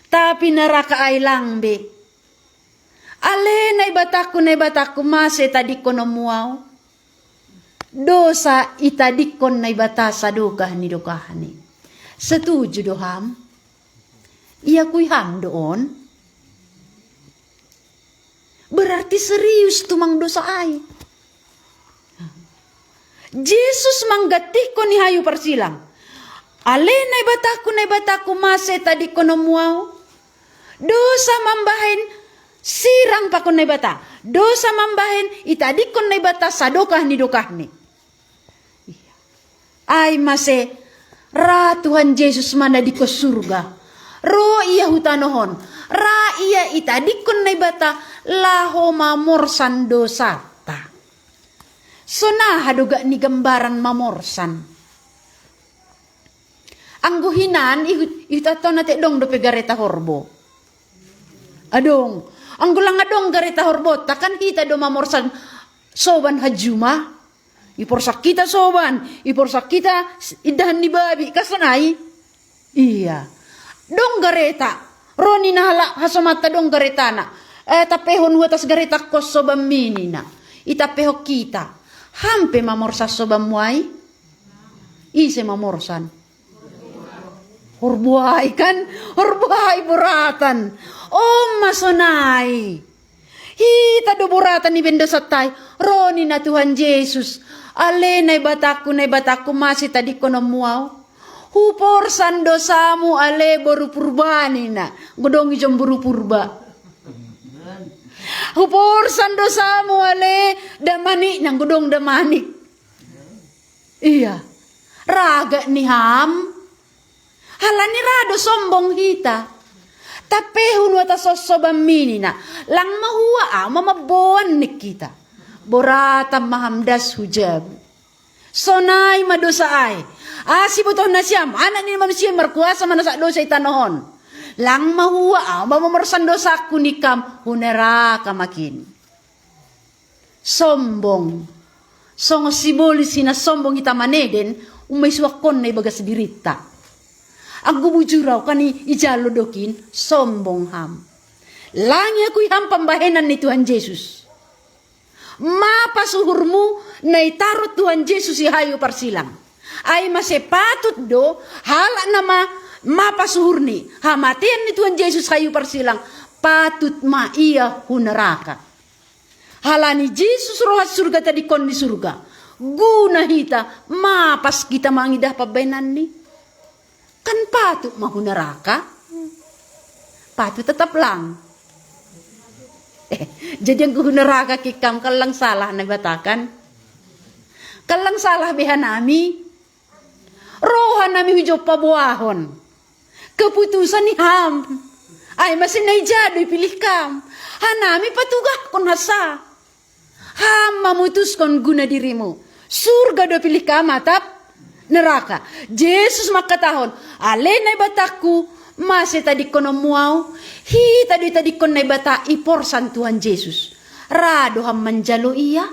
Tapi neraka ai lang be. Ale Naibatakku, Naibatakku, mase tadikkonommu au? Dosa itadikkon Naibata sadokah ni dokahni. Setuju do ham? Iakui ham do on? Berarti serius tumang dosa ai. Jesus manggattihkon ihayu parsilang. Ale Naibatakku, Naibatakku, mase tadikkonommu au? Dosa mambahen sirang pakkon Naibata. Dosa mambahen itadikkon Naibata sadokah ni dokahni. Iya. Ai mase, ra Tuhan Jesus manadikko surga. Ro ia hutanohon. Ra ia itadikkon Naibata laho mamorsan dosata. Sonaha do gak ni gambaran mamorsan? Anggo hinan ihu-, ihutatona te dong dope gareta horbo. Adong. Anggo lang adong gareta horbo, takan hita do mamorsan soban hajuma. Iporsak kita soban, iporsak kita s-, indahan ni babi, kasanai. Iya. Dong gareta. Roni nahala hasomata dong garetana. Eh, tapehon huatas gareta kos soban minina. Itapehon kita. Hampe mamorsan soban muai? Ise mamorsan? Horbuai kan? Horbuai boratan. Om masonai. Hita do boratan ni bendosatai. Roni na Tuhan Jesus. Ale Naibatakku, Naibatakku, mase tadikkonommu au? Huporsan dosamu ale boru purbanina. Godongi jom boru purba. Huporsan dosamu ale damanik nang godong damanik. Iya. Raga ni ham. Halani rado sombong hita. Tapehun wata sossoban minina. Lang mahua ama mabboan nik kita. Boratan maham das hujabu. Sonai ma dosa ai. Asi botoh nasiam, anak ni manusia markuasa manasak dosa itanohon. Lang mahua ama mamorsan dosaku nikam huneraka makin. Sombong. Songo sibolis hina sombong ita maneden, umai suakkonna ibagas diritta. Anggo bujurau kan i-, ijalo dokin, sombong ham. Langi akui ham pambahenan ni Tuhan Jesus. Mapa suhurmu na itaro Tuhan Jesus i hayu parsilang. Ai mase patut do, halak nama mapa suhurni, hamatean ni Tuhan Jesus hayu parsilang, patut ma ia huneraka. Halani Jesus roha surga tadikkon ni surga. Guna hita, mapas kita mangidah pabbainanni. Kan patut ma huneraka. Patut tetap lang. Eh, jadi anggo huneraka kikkam kallang salah na batakan. Kallang salah behanami. Rohanami hujoppa boahon. Keputusan ni ham. Ai mase na ija do ipilih kam? Hanami patugahkon hasa. Ham mamutuskon guna dirimu. Surga do pilih kam atap neraka? Jesus mangkatahon, ale Naibatangku, mase tadingkononmu au? Hita do itadingkon Naibata, iporsan Tuhan Jesus. Ra do ham manjalo ia?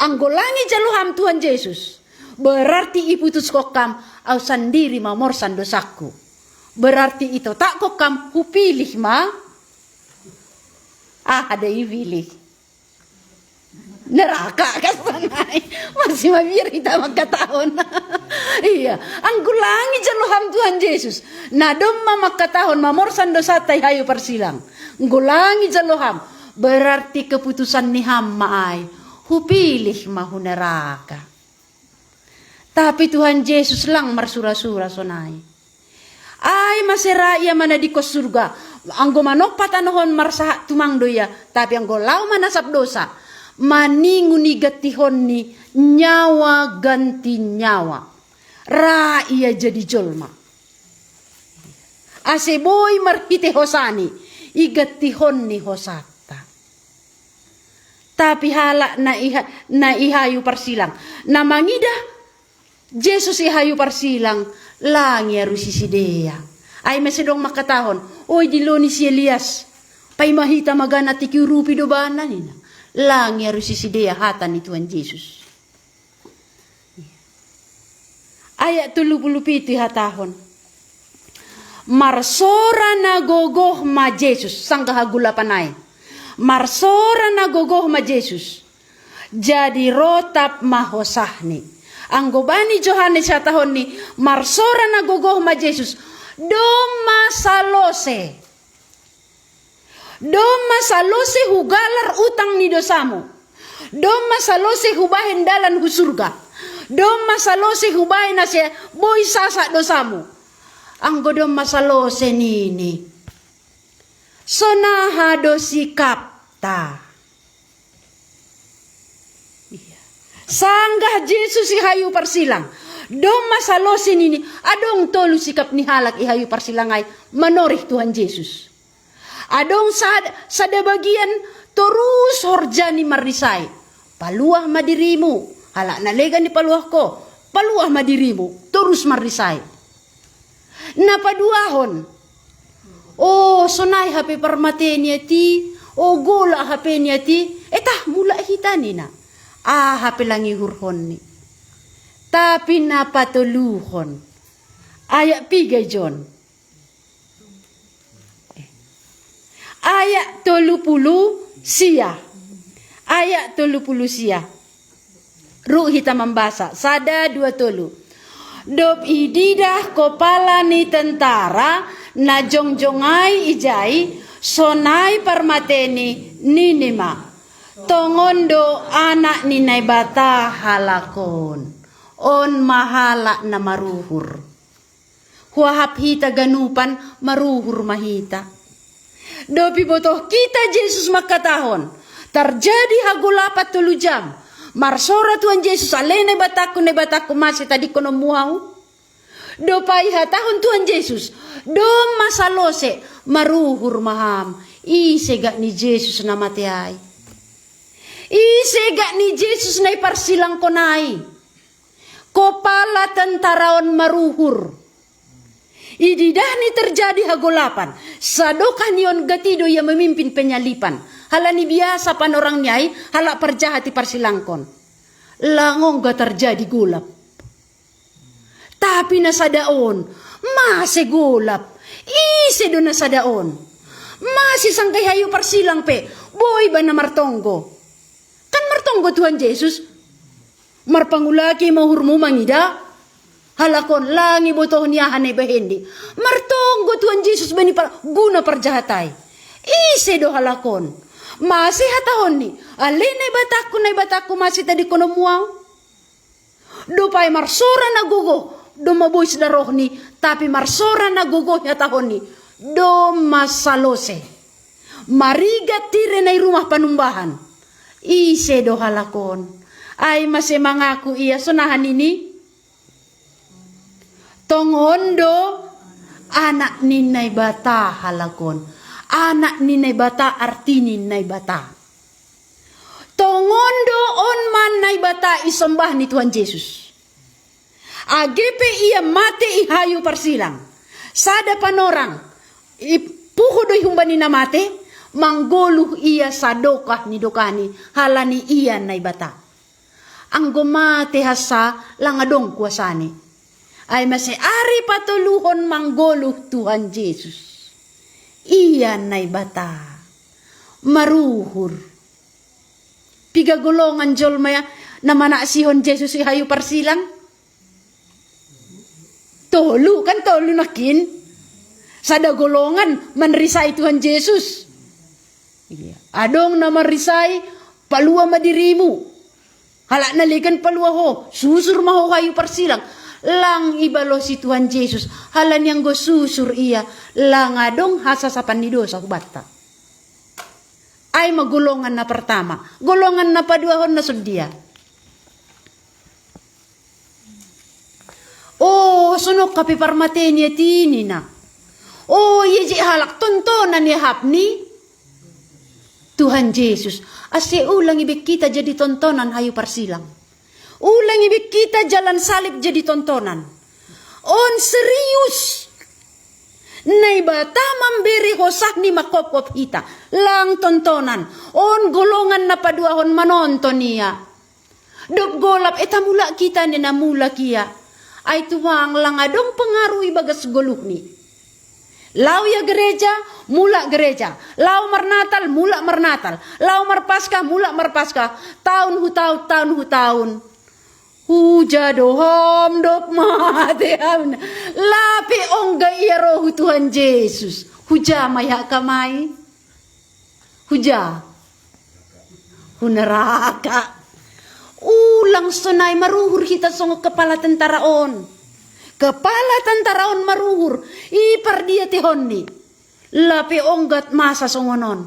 Anggo lang ijalo ham Tuhan Jesus, berarti iputuskon ham, au sandiri mamorsan dosangku. Berarti itotakkon ham, hupilih ma. Aha do ipilih? Neraka kan sonai. Masih mabiar hita mangkatahon. Iya, anggo lang ijalo ham Tuhan Jesus, na domma mangkatahon mamorsan dosanta i hayu parsilang. Anggo lang ijalo ham, berarti keputusan ni ham ma ai. Hupilih ma hu neraka. Tapi Tuhan Jesus lang marsura-sura sonai. Ai mase ra ia manadingkon surga. Anggo manompa tanoh on marsahat tumang do ia, tapi anggo laho manasap dosa, maningon igantihonni nyawa ganti nyawa. Ra ia jadi jolma. Ase boi marhite hosani, igantihonni hosanta. Tapi halak na i ha-, na i hayu parsilang, na mangidah Jesus i hayu parsilang, lang iarusi sidea. Ai mase dong mangkatahon, oi dilo ni si Elias, paima hita ma ganat, iurupi do bana ninna. Lang iarusi sidea hata ni Tuhan Jesus. Ayat tolu pulu pitu ihatahon, marsora na gogoh ma Jesus, sanggah hagolapan ai. Marsora na gogoh ma Jesus, jadi rotap ma hosahni. Anggo bani Johannes hatahonni, marsora na gogoh ma Jesus, domma salose. Domma salose hugalar utang ni dosamu. Domma salose hubahen dalan hu surga. Domma salose hubahen ase boi sasak dosamu. Anggo domma salose nini, sonaha do sikapta? Iya. Sanggah Jesus i hayu parsilang, domma salose nini, adong tolu sikap ni halak i hayu parsilang ai manorih Tuhan Jesus. Adong sad-, sada bagian torus horjani marrisai. Paluah ma dirimu, halak na legan ipaluah ho, paluah ma dirimu, torus marrisai. Na paduahon, o sonai hape parmate ni ati, o golap hape ni ati, etah mulak hita ninna. Aha pe lang iuhurhonni. Tapi na patoluhon, ayat piga ijon. Ayat tolu pulu sia. Ayat tolu pulu sia. Ruk hita mambasa, sada, dua, tolu. Dob ididah kopala ni tentara na jongjong ai ijai, sonai parmateni, nini ma, tongon do Anak ni Naibata halak on. On ma halak na maruhur. Huahap hita ganupan, maruhur ma hita. Dob ibotoh hita Jesus mangkatahon, tarjadi hagolapan tolu jam. Marsora Tuhan Jesus, ale Naibatangku, Naibatangku, mase tadingkononmu au? Dob ai ihatahon Tuhan Jesus, domma salose, maruhur ma ham. Ise gak ni Jesus na mate ai? Ise gak ni Jesus na iparsilangkon ai? Kopala tentara on maruhur. Ididahni terjadi hagolapan. Sadokah ni on gati do ia memimpin penyalipan. Halani biasa panorang ni ai, halak parjahat iparsilangkon. Lang on gak terjadi golap. Tapi na sada on, mase golap? Ise do na sada on? Mase sanggah i hayu parsilang pe, boi ibana martonggo. Kan martonggo Tuhan Jesus. Marpangulaki ma uhurmu mangida halak on, lang ibotohni aha na ibahenni. Martonggo Tuhan Jesus bani par-, guna parjahat ai. Ise do halak on? Mase hatahonni, ale Naibatangku, Naibatangku, mase tadingkononmu au? Dob ai marsora na gogoh, domma bois da rohni, tapi marsora na gogoh ihatahonni, domma salose. Marigat tire na i rumah panumbahan. Ise do halak on? Ai mase mangaku ia, sonaha nini? Tongon do Anak ni Naibata halak on. Anak ni Naibata arti ni Naibata. Tongon do on ma Naibata i sombah ni Tuhan Jesus. Age pe ia mate i hayu parsilang, sada panorang, i puho do i humbani na mate, manggoluh ia sadokah ni dokahni, halani ia Naibata. Anggo mate hansa lang adong kuasani. Ai mase ari patoluhon manggoluh Tuhan Jesus. Ia Naibata. Maruhur. Piga golongan jolma na manaksihon Jesus i hayu parsilang? Tolu, kan tolu nangkin. Sada golongan manrisai Tuhan Jesus. Iya. Adong na manrisai, palua ma dirimu. Halak na legan palua ho, susur ma ho hayu parsilang. Lang ibalosi Tuhan Jesus, halani anggo susur ia, lang adong hasasapan ni dosa hubanta. Ai ma golongan na pertama, golongan na paduahon na songon dia. Oh, sonong hape parmate ni atinina. Oh, ia je halak tontonan iahap ni Tuhan Jesus. Ase ulang ibe kita jadi tontonan hayu parsilang. Ulang ibe kita jalan salib jadi tontonan. On serius. Naibata mambere hosah ni manghophop hita. Lang tontonan. On golongan na paduahon manonton ia. Dob golap eta mulak kita ninna, mulak ia. Ai tuang lang adong pengaruh ibagas goluhni. Lao ia gereja, mulak gereja. Lao marnatal, mulak marnatal. Lao marpaskah, mulak marpaskah. Taon hu taon, taon hu taon. Huja do ham dob mate ham. Lape ongga ia ro hu Tuhan Jesus. Huja ma iahap ham ai. Huja. Hu neraka. Ulang sonai maruhur hita songon kepala tentara on. Kepala tentara on maruhur. I pardiatehonni. Lape ongga masa songon on.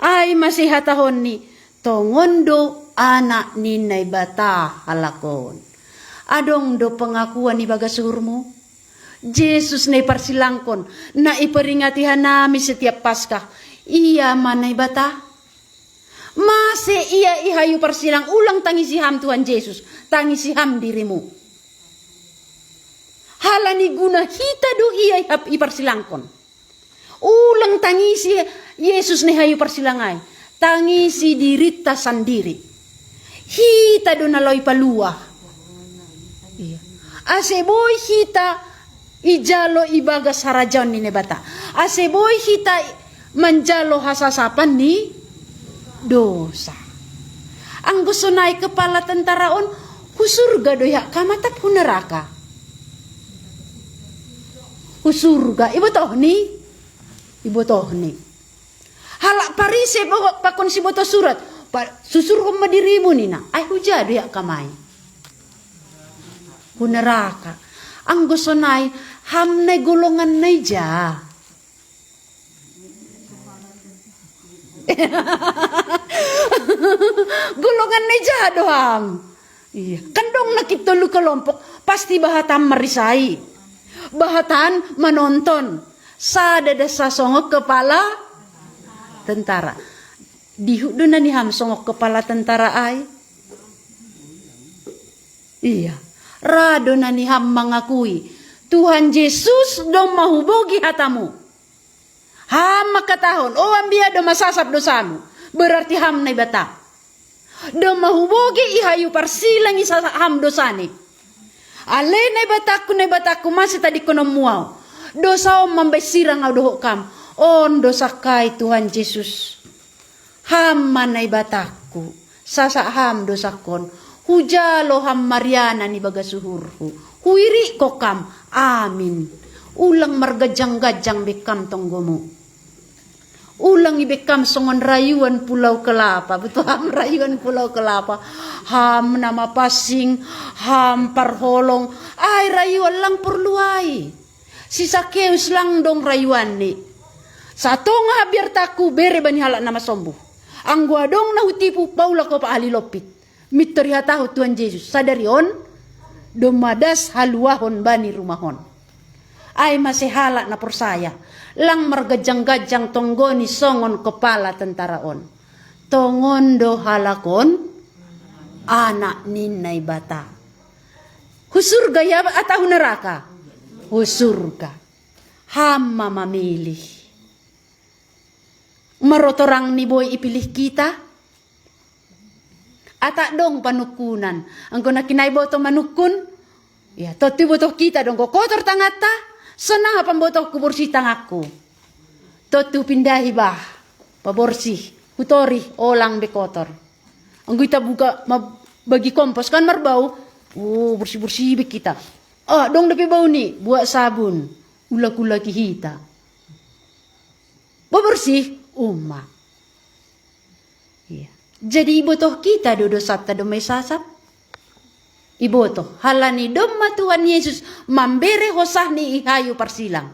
Ai mase hatahonni. Tongon do anak ni Naibata halak on. Adong do pengakuan ibagas uhurmu? Jesus na iparsilangkon, na iperingati hanami setiap Paskah, ia ma Naibata? Mase ia i hayu parsilang? Ulang tangisi ham Tuhan Jesus, tangisi ham dirimu. Halani guna hita do ia i hap-, iparsilangkon. Ulang tangisi Jesus na i hayu parsilang ai. Tangisi dirinta sandiri. Hita do na laho ipalua. Iya. Ase boi hita ijalo ibagas harajaon ni Naibata. Ase boi hita manjalo hasasapan ni dosa. Anggo sonai kepala tentara on, hu surga do iahap ham atap hu neraka? Hu surga. Ibotohni? Ibotohni. Halak Parise pakon siboto surat, pa-, susurhon ma dirimu ninna. Ai huja do iahap ham ai? Hu neraka. Anggo sonai, ham nai golongan na ija? Golongan na ija do ham? Iya. Kan dong nangkin tolu kelompok, pasti bahat ham marrisai. Bahat ham manonton. Sada do sa songon kepala tentara. Dihut do na niham songon kepala tentara ai? Iya. Ra do na niham mangakui, Tuhan Jesus, domma hubogi hatamu. Ham mangkatahon, o ambia, domma sasap dosamu. Berarti ham Naibata. Domma hubogi i hayu parsilang i sasap ham dosani. Ale Naibatangku, Naibatangku, mase tadingkononmu ahu? Dosa on mambahen sirang ahu dohot ham. On do sangkai Tuhan Jesus. Ham ma Naibatangku, sasap ham dosangkon. Hujalo ham marianan ibagas uhurhu. Huirikkon ham. Amin. Ulang marganjang-ganjang be ham tonggomu. Ulang ibe ham songon rayuan Pulau Kelapa. Boto ham rayuan Pulau Kelapa? Ham na mapansing, ham parholong. Ai rayuan lang porlu ai. Si Sakeus lang dong rayuanni. Satonga habiartanku bere bani halak na masombuh. Anggo adong na hutipu, paulak ho pa ahli lompit. Mintor ihatahon Tuhan Jesus, sadari on domma das haluahon bani rumah on. Ai mase halak na porsaya, lang margajang-gajang tonggoni songon kopala tentara on. Tongon do halak on anak ni Naibata. Hu surga ia atau hu neraka? Hu surga. Ham ma mamilih. Marotorang ni boi ipilih kita. Atak dong panungkunan. Anggo na kinai boto manungkun, ia tontu ibotoh kita do anggo kotor tanganta. Sonaha pambotohku, borsih tanganku. Tontu pindahi bah, paborsih, hutorih, olang be kotor. Anggo ita buka ma-, bagi kompos kan marbau, oh, borsih-borsih be kita. Oh, dong dope bau ni, buat sabun, ulak-ulaki hita. Bebersih uma. Iya. Jadi ibotoh kita do dosanta domma isasap. Ibotoh, halani domma Tuhan Yesus mambere hosahni i hayu parsilang.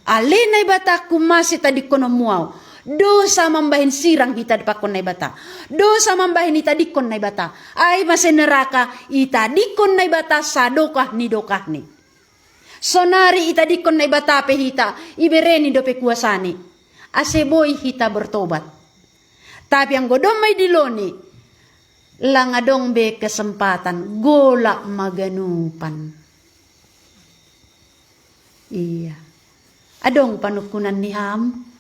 Ale Naibatangku, mase tadingkononmu au. Dosa mambahen sirang hita dipakkon Naibata. Dosa mambahen itadingkon Naibata. Ai mase neraka itadingkon Naibata sadokah ni dokahni. Sonari itadingkon Naibata pe hita, ibereni dope kuasani. Ase boi hita bertobat. Tapi anggo domma idiloni, lang adong be kesempatan, golap ma ganupan. Iya. Adong panungkunan ni ham?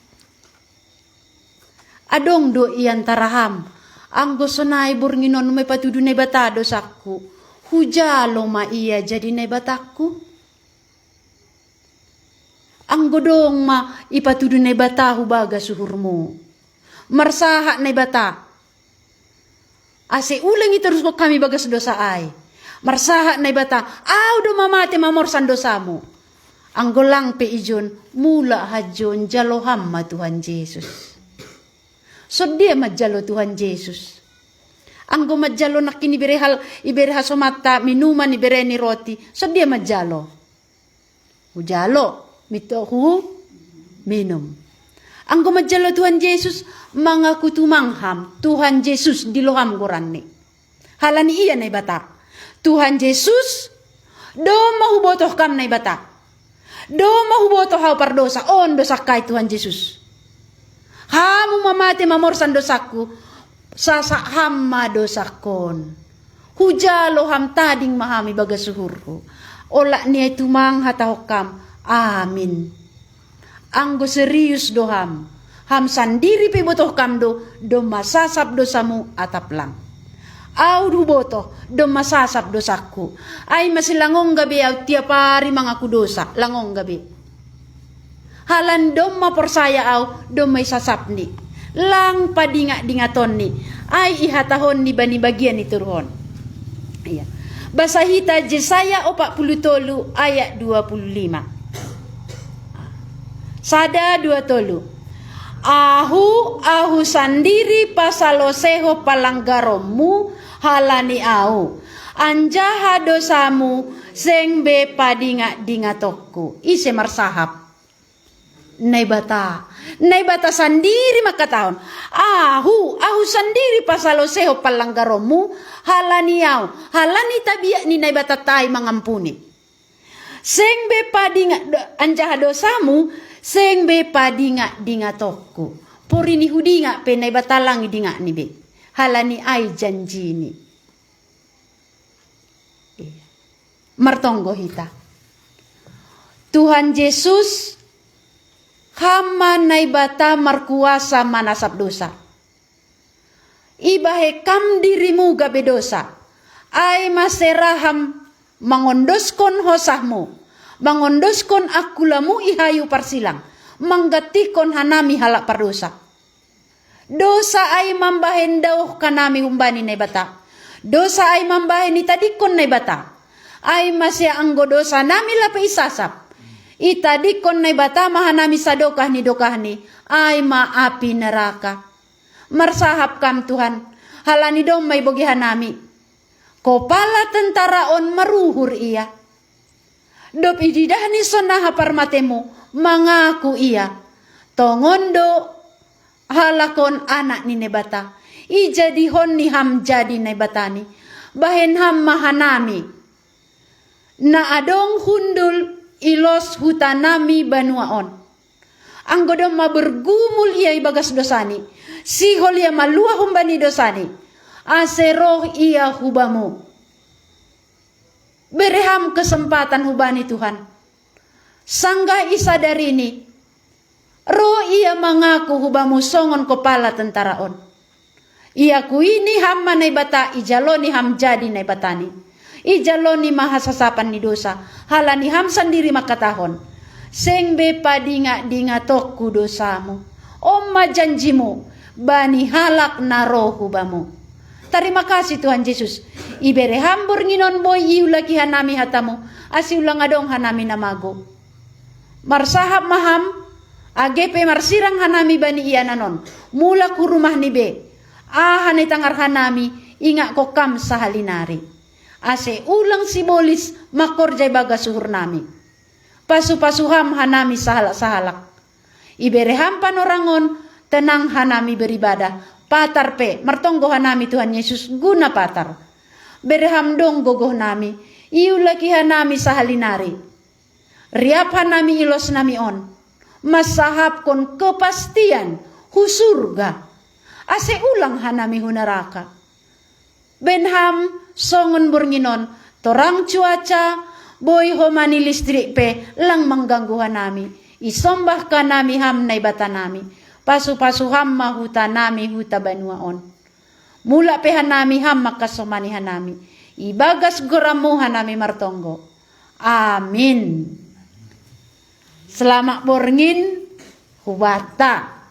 Adong do i antara ham, anggo sonai borngin on ma ipatudu Naibata dosangku, hujalo ma ia jadi Naibatangku? Anggo dong ma ipatudu Naibata hu bagas uhurmu, marsahat Naibata, ase ulang iteruskon hami bagas dosa ai. Marsahat Naibata, au do ma mate mamorsan dosamu. Anggo lang pe ijon, mulak hanjon jalo ham ma Tuhan Jesus. Sondia manjalo Tuhan Jesus? Anggo manjalo nangkin ibere hal, ibere hasomanta, minuman, ibereni roti, sondia manjalo? Hujalo, mintor hu minum. Anggo manjalo Tuhan Jesus, mangaku tumang ham, Tuhan Jesus, dilo ham goranni. Halani ia Naibata. Tuhan Jesus, domma hubotoh kam Naibata. Domma hubotoh au pardosa, on dosangkai Tuhan Jesus. Hamu ma mate mamorsan dosangku, sasak ham ma dosangkon. Hujalo ham, tading ma ham ibagas uhurhu. Olat ni ai tumang hatahon kam, amin. Anggo serius do ham, ham sandiri pe ibotoh kam do, domma sasap dosamu atap lang. Au hubotoh, domma sasap dosangku. Ai mase lang ongga be au tiap ari mangaku dosa, lang ongga be. Halani domma porsaya au, domma isasapni. Lang padingat-dingatonni, ai ihatahonni bani bagian ni toruhon. Iya. Basa hita Jesaya opat puluh tolu ayat dua puluh lima. Sada, dua, tolu. Ahu, ahu sandiri pasalosehon palanggaronmu halani au, anjaha dosamu seng be padingat-dingatonku. Ise marsahap? Naibata. Naibata sandiri mangkatahon, ahu, ahu sandiri pasalosehon palanggaronmu halani au, halani tabiat ni Naibatanta i mangampuni. Seng be padingat do-, anjaha dosamu seng be padingat-dingatonku. Porini hudingat pe Naibata lang idingatni be. Halani ai janjini. Iya. Martonggo hita. Tuhan Jesus, ham ma Naibata markuasa manasap dosa. Ibahen kam dirimu gabe dosa. Ai mase ra ham mangondoskon hosahmu, mangondoskon angkulamu i hayu parsilang, manggantihkon hanami halak pardosa. Dosa ai mambahen daoh hanami humbani Naibata. Dosa ai mambahen itadingkon Naibata. Ai mase anggo dosanami lape isasap, itadingkon Naibata ma hanami sadokah ni dokahni, ai ma api neraka. Marsahap kam Tuhan, halani domma ibogei hanami. Kopala tentara on maruhur ia. Dob ididahni sonaha parmatemu, mangaku ia. Tongon do halak on anak ni Naibata. Ijadihonni ham jadi Naibatani. Bahen ham ma hanami. Na adong hundul i los huta nami banua on. Anggo domma bergumul ia ibagas dosani, sihol ia maluah humbani dosani, ase roh ia hu Bamu. Bere Ham kesempatan hubani, Tuhan, sanggah isadarini roh ia mangaku hu Bamu songon kopala tentara on. Ia kuini Ham ma Naibata, ijaloni Ham jadi Naibatani. Ijaloni ma hasasapan ni dosa, halani Ham sandiri mangkatahon: Seng be padingat-dingatonku dosamu. On ma janjimu bani halak na roh hu Bamu. Tarima kasih, Tuhan Jesus. Ibere Ham borngin on boi iulaki hanami hatamu, ase ulang adong hanami na mago. Marsahap ma Ham, age pe marsirang hanami bani ianan on, mulak hu rumah ni be. Aha na itangar hanami, ingatkon Ham sahalinari. Ase ulang sibolis mangkorja ibagas uhur nami. Pasu-pasu Ham hanami sahalak-sahalak. Ibere Ham panorang on, tenang hanami beribadah. Patar pe martonggo hanami, Tuhan Jesus, guna patar. Bere Ham dong gogoh nami, iulaki hanami sahalinari. Riap hanami i los nami on, mansahapkon kepastian hu surga, ase ulang hanami hu naraka. Baen Ham songon borngin on torang cuaca, boi homa ni listrik pe lang mangganggu hanami. Isombahkan nami Ham, Naibata nami. Pasu-pasu Ham ma huta nami, huta banua on. Mulak pe hanami Ham mangkasomani hanami. Ibagas goranmu hanami martonggo. Amin. Selamat borngin hubanta.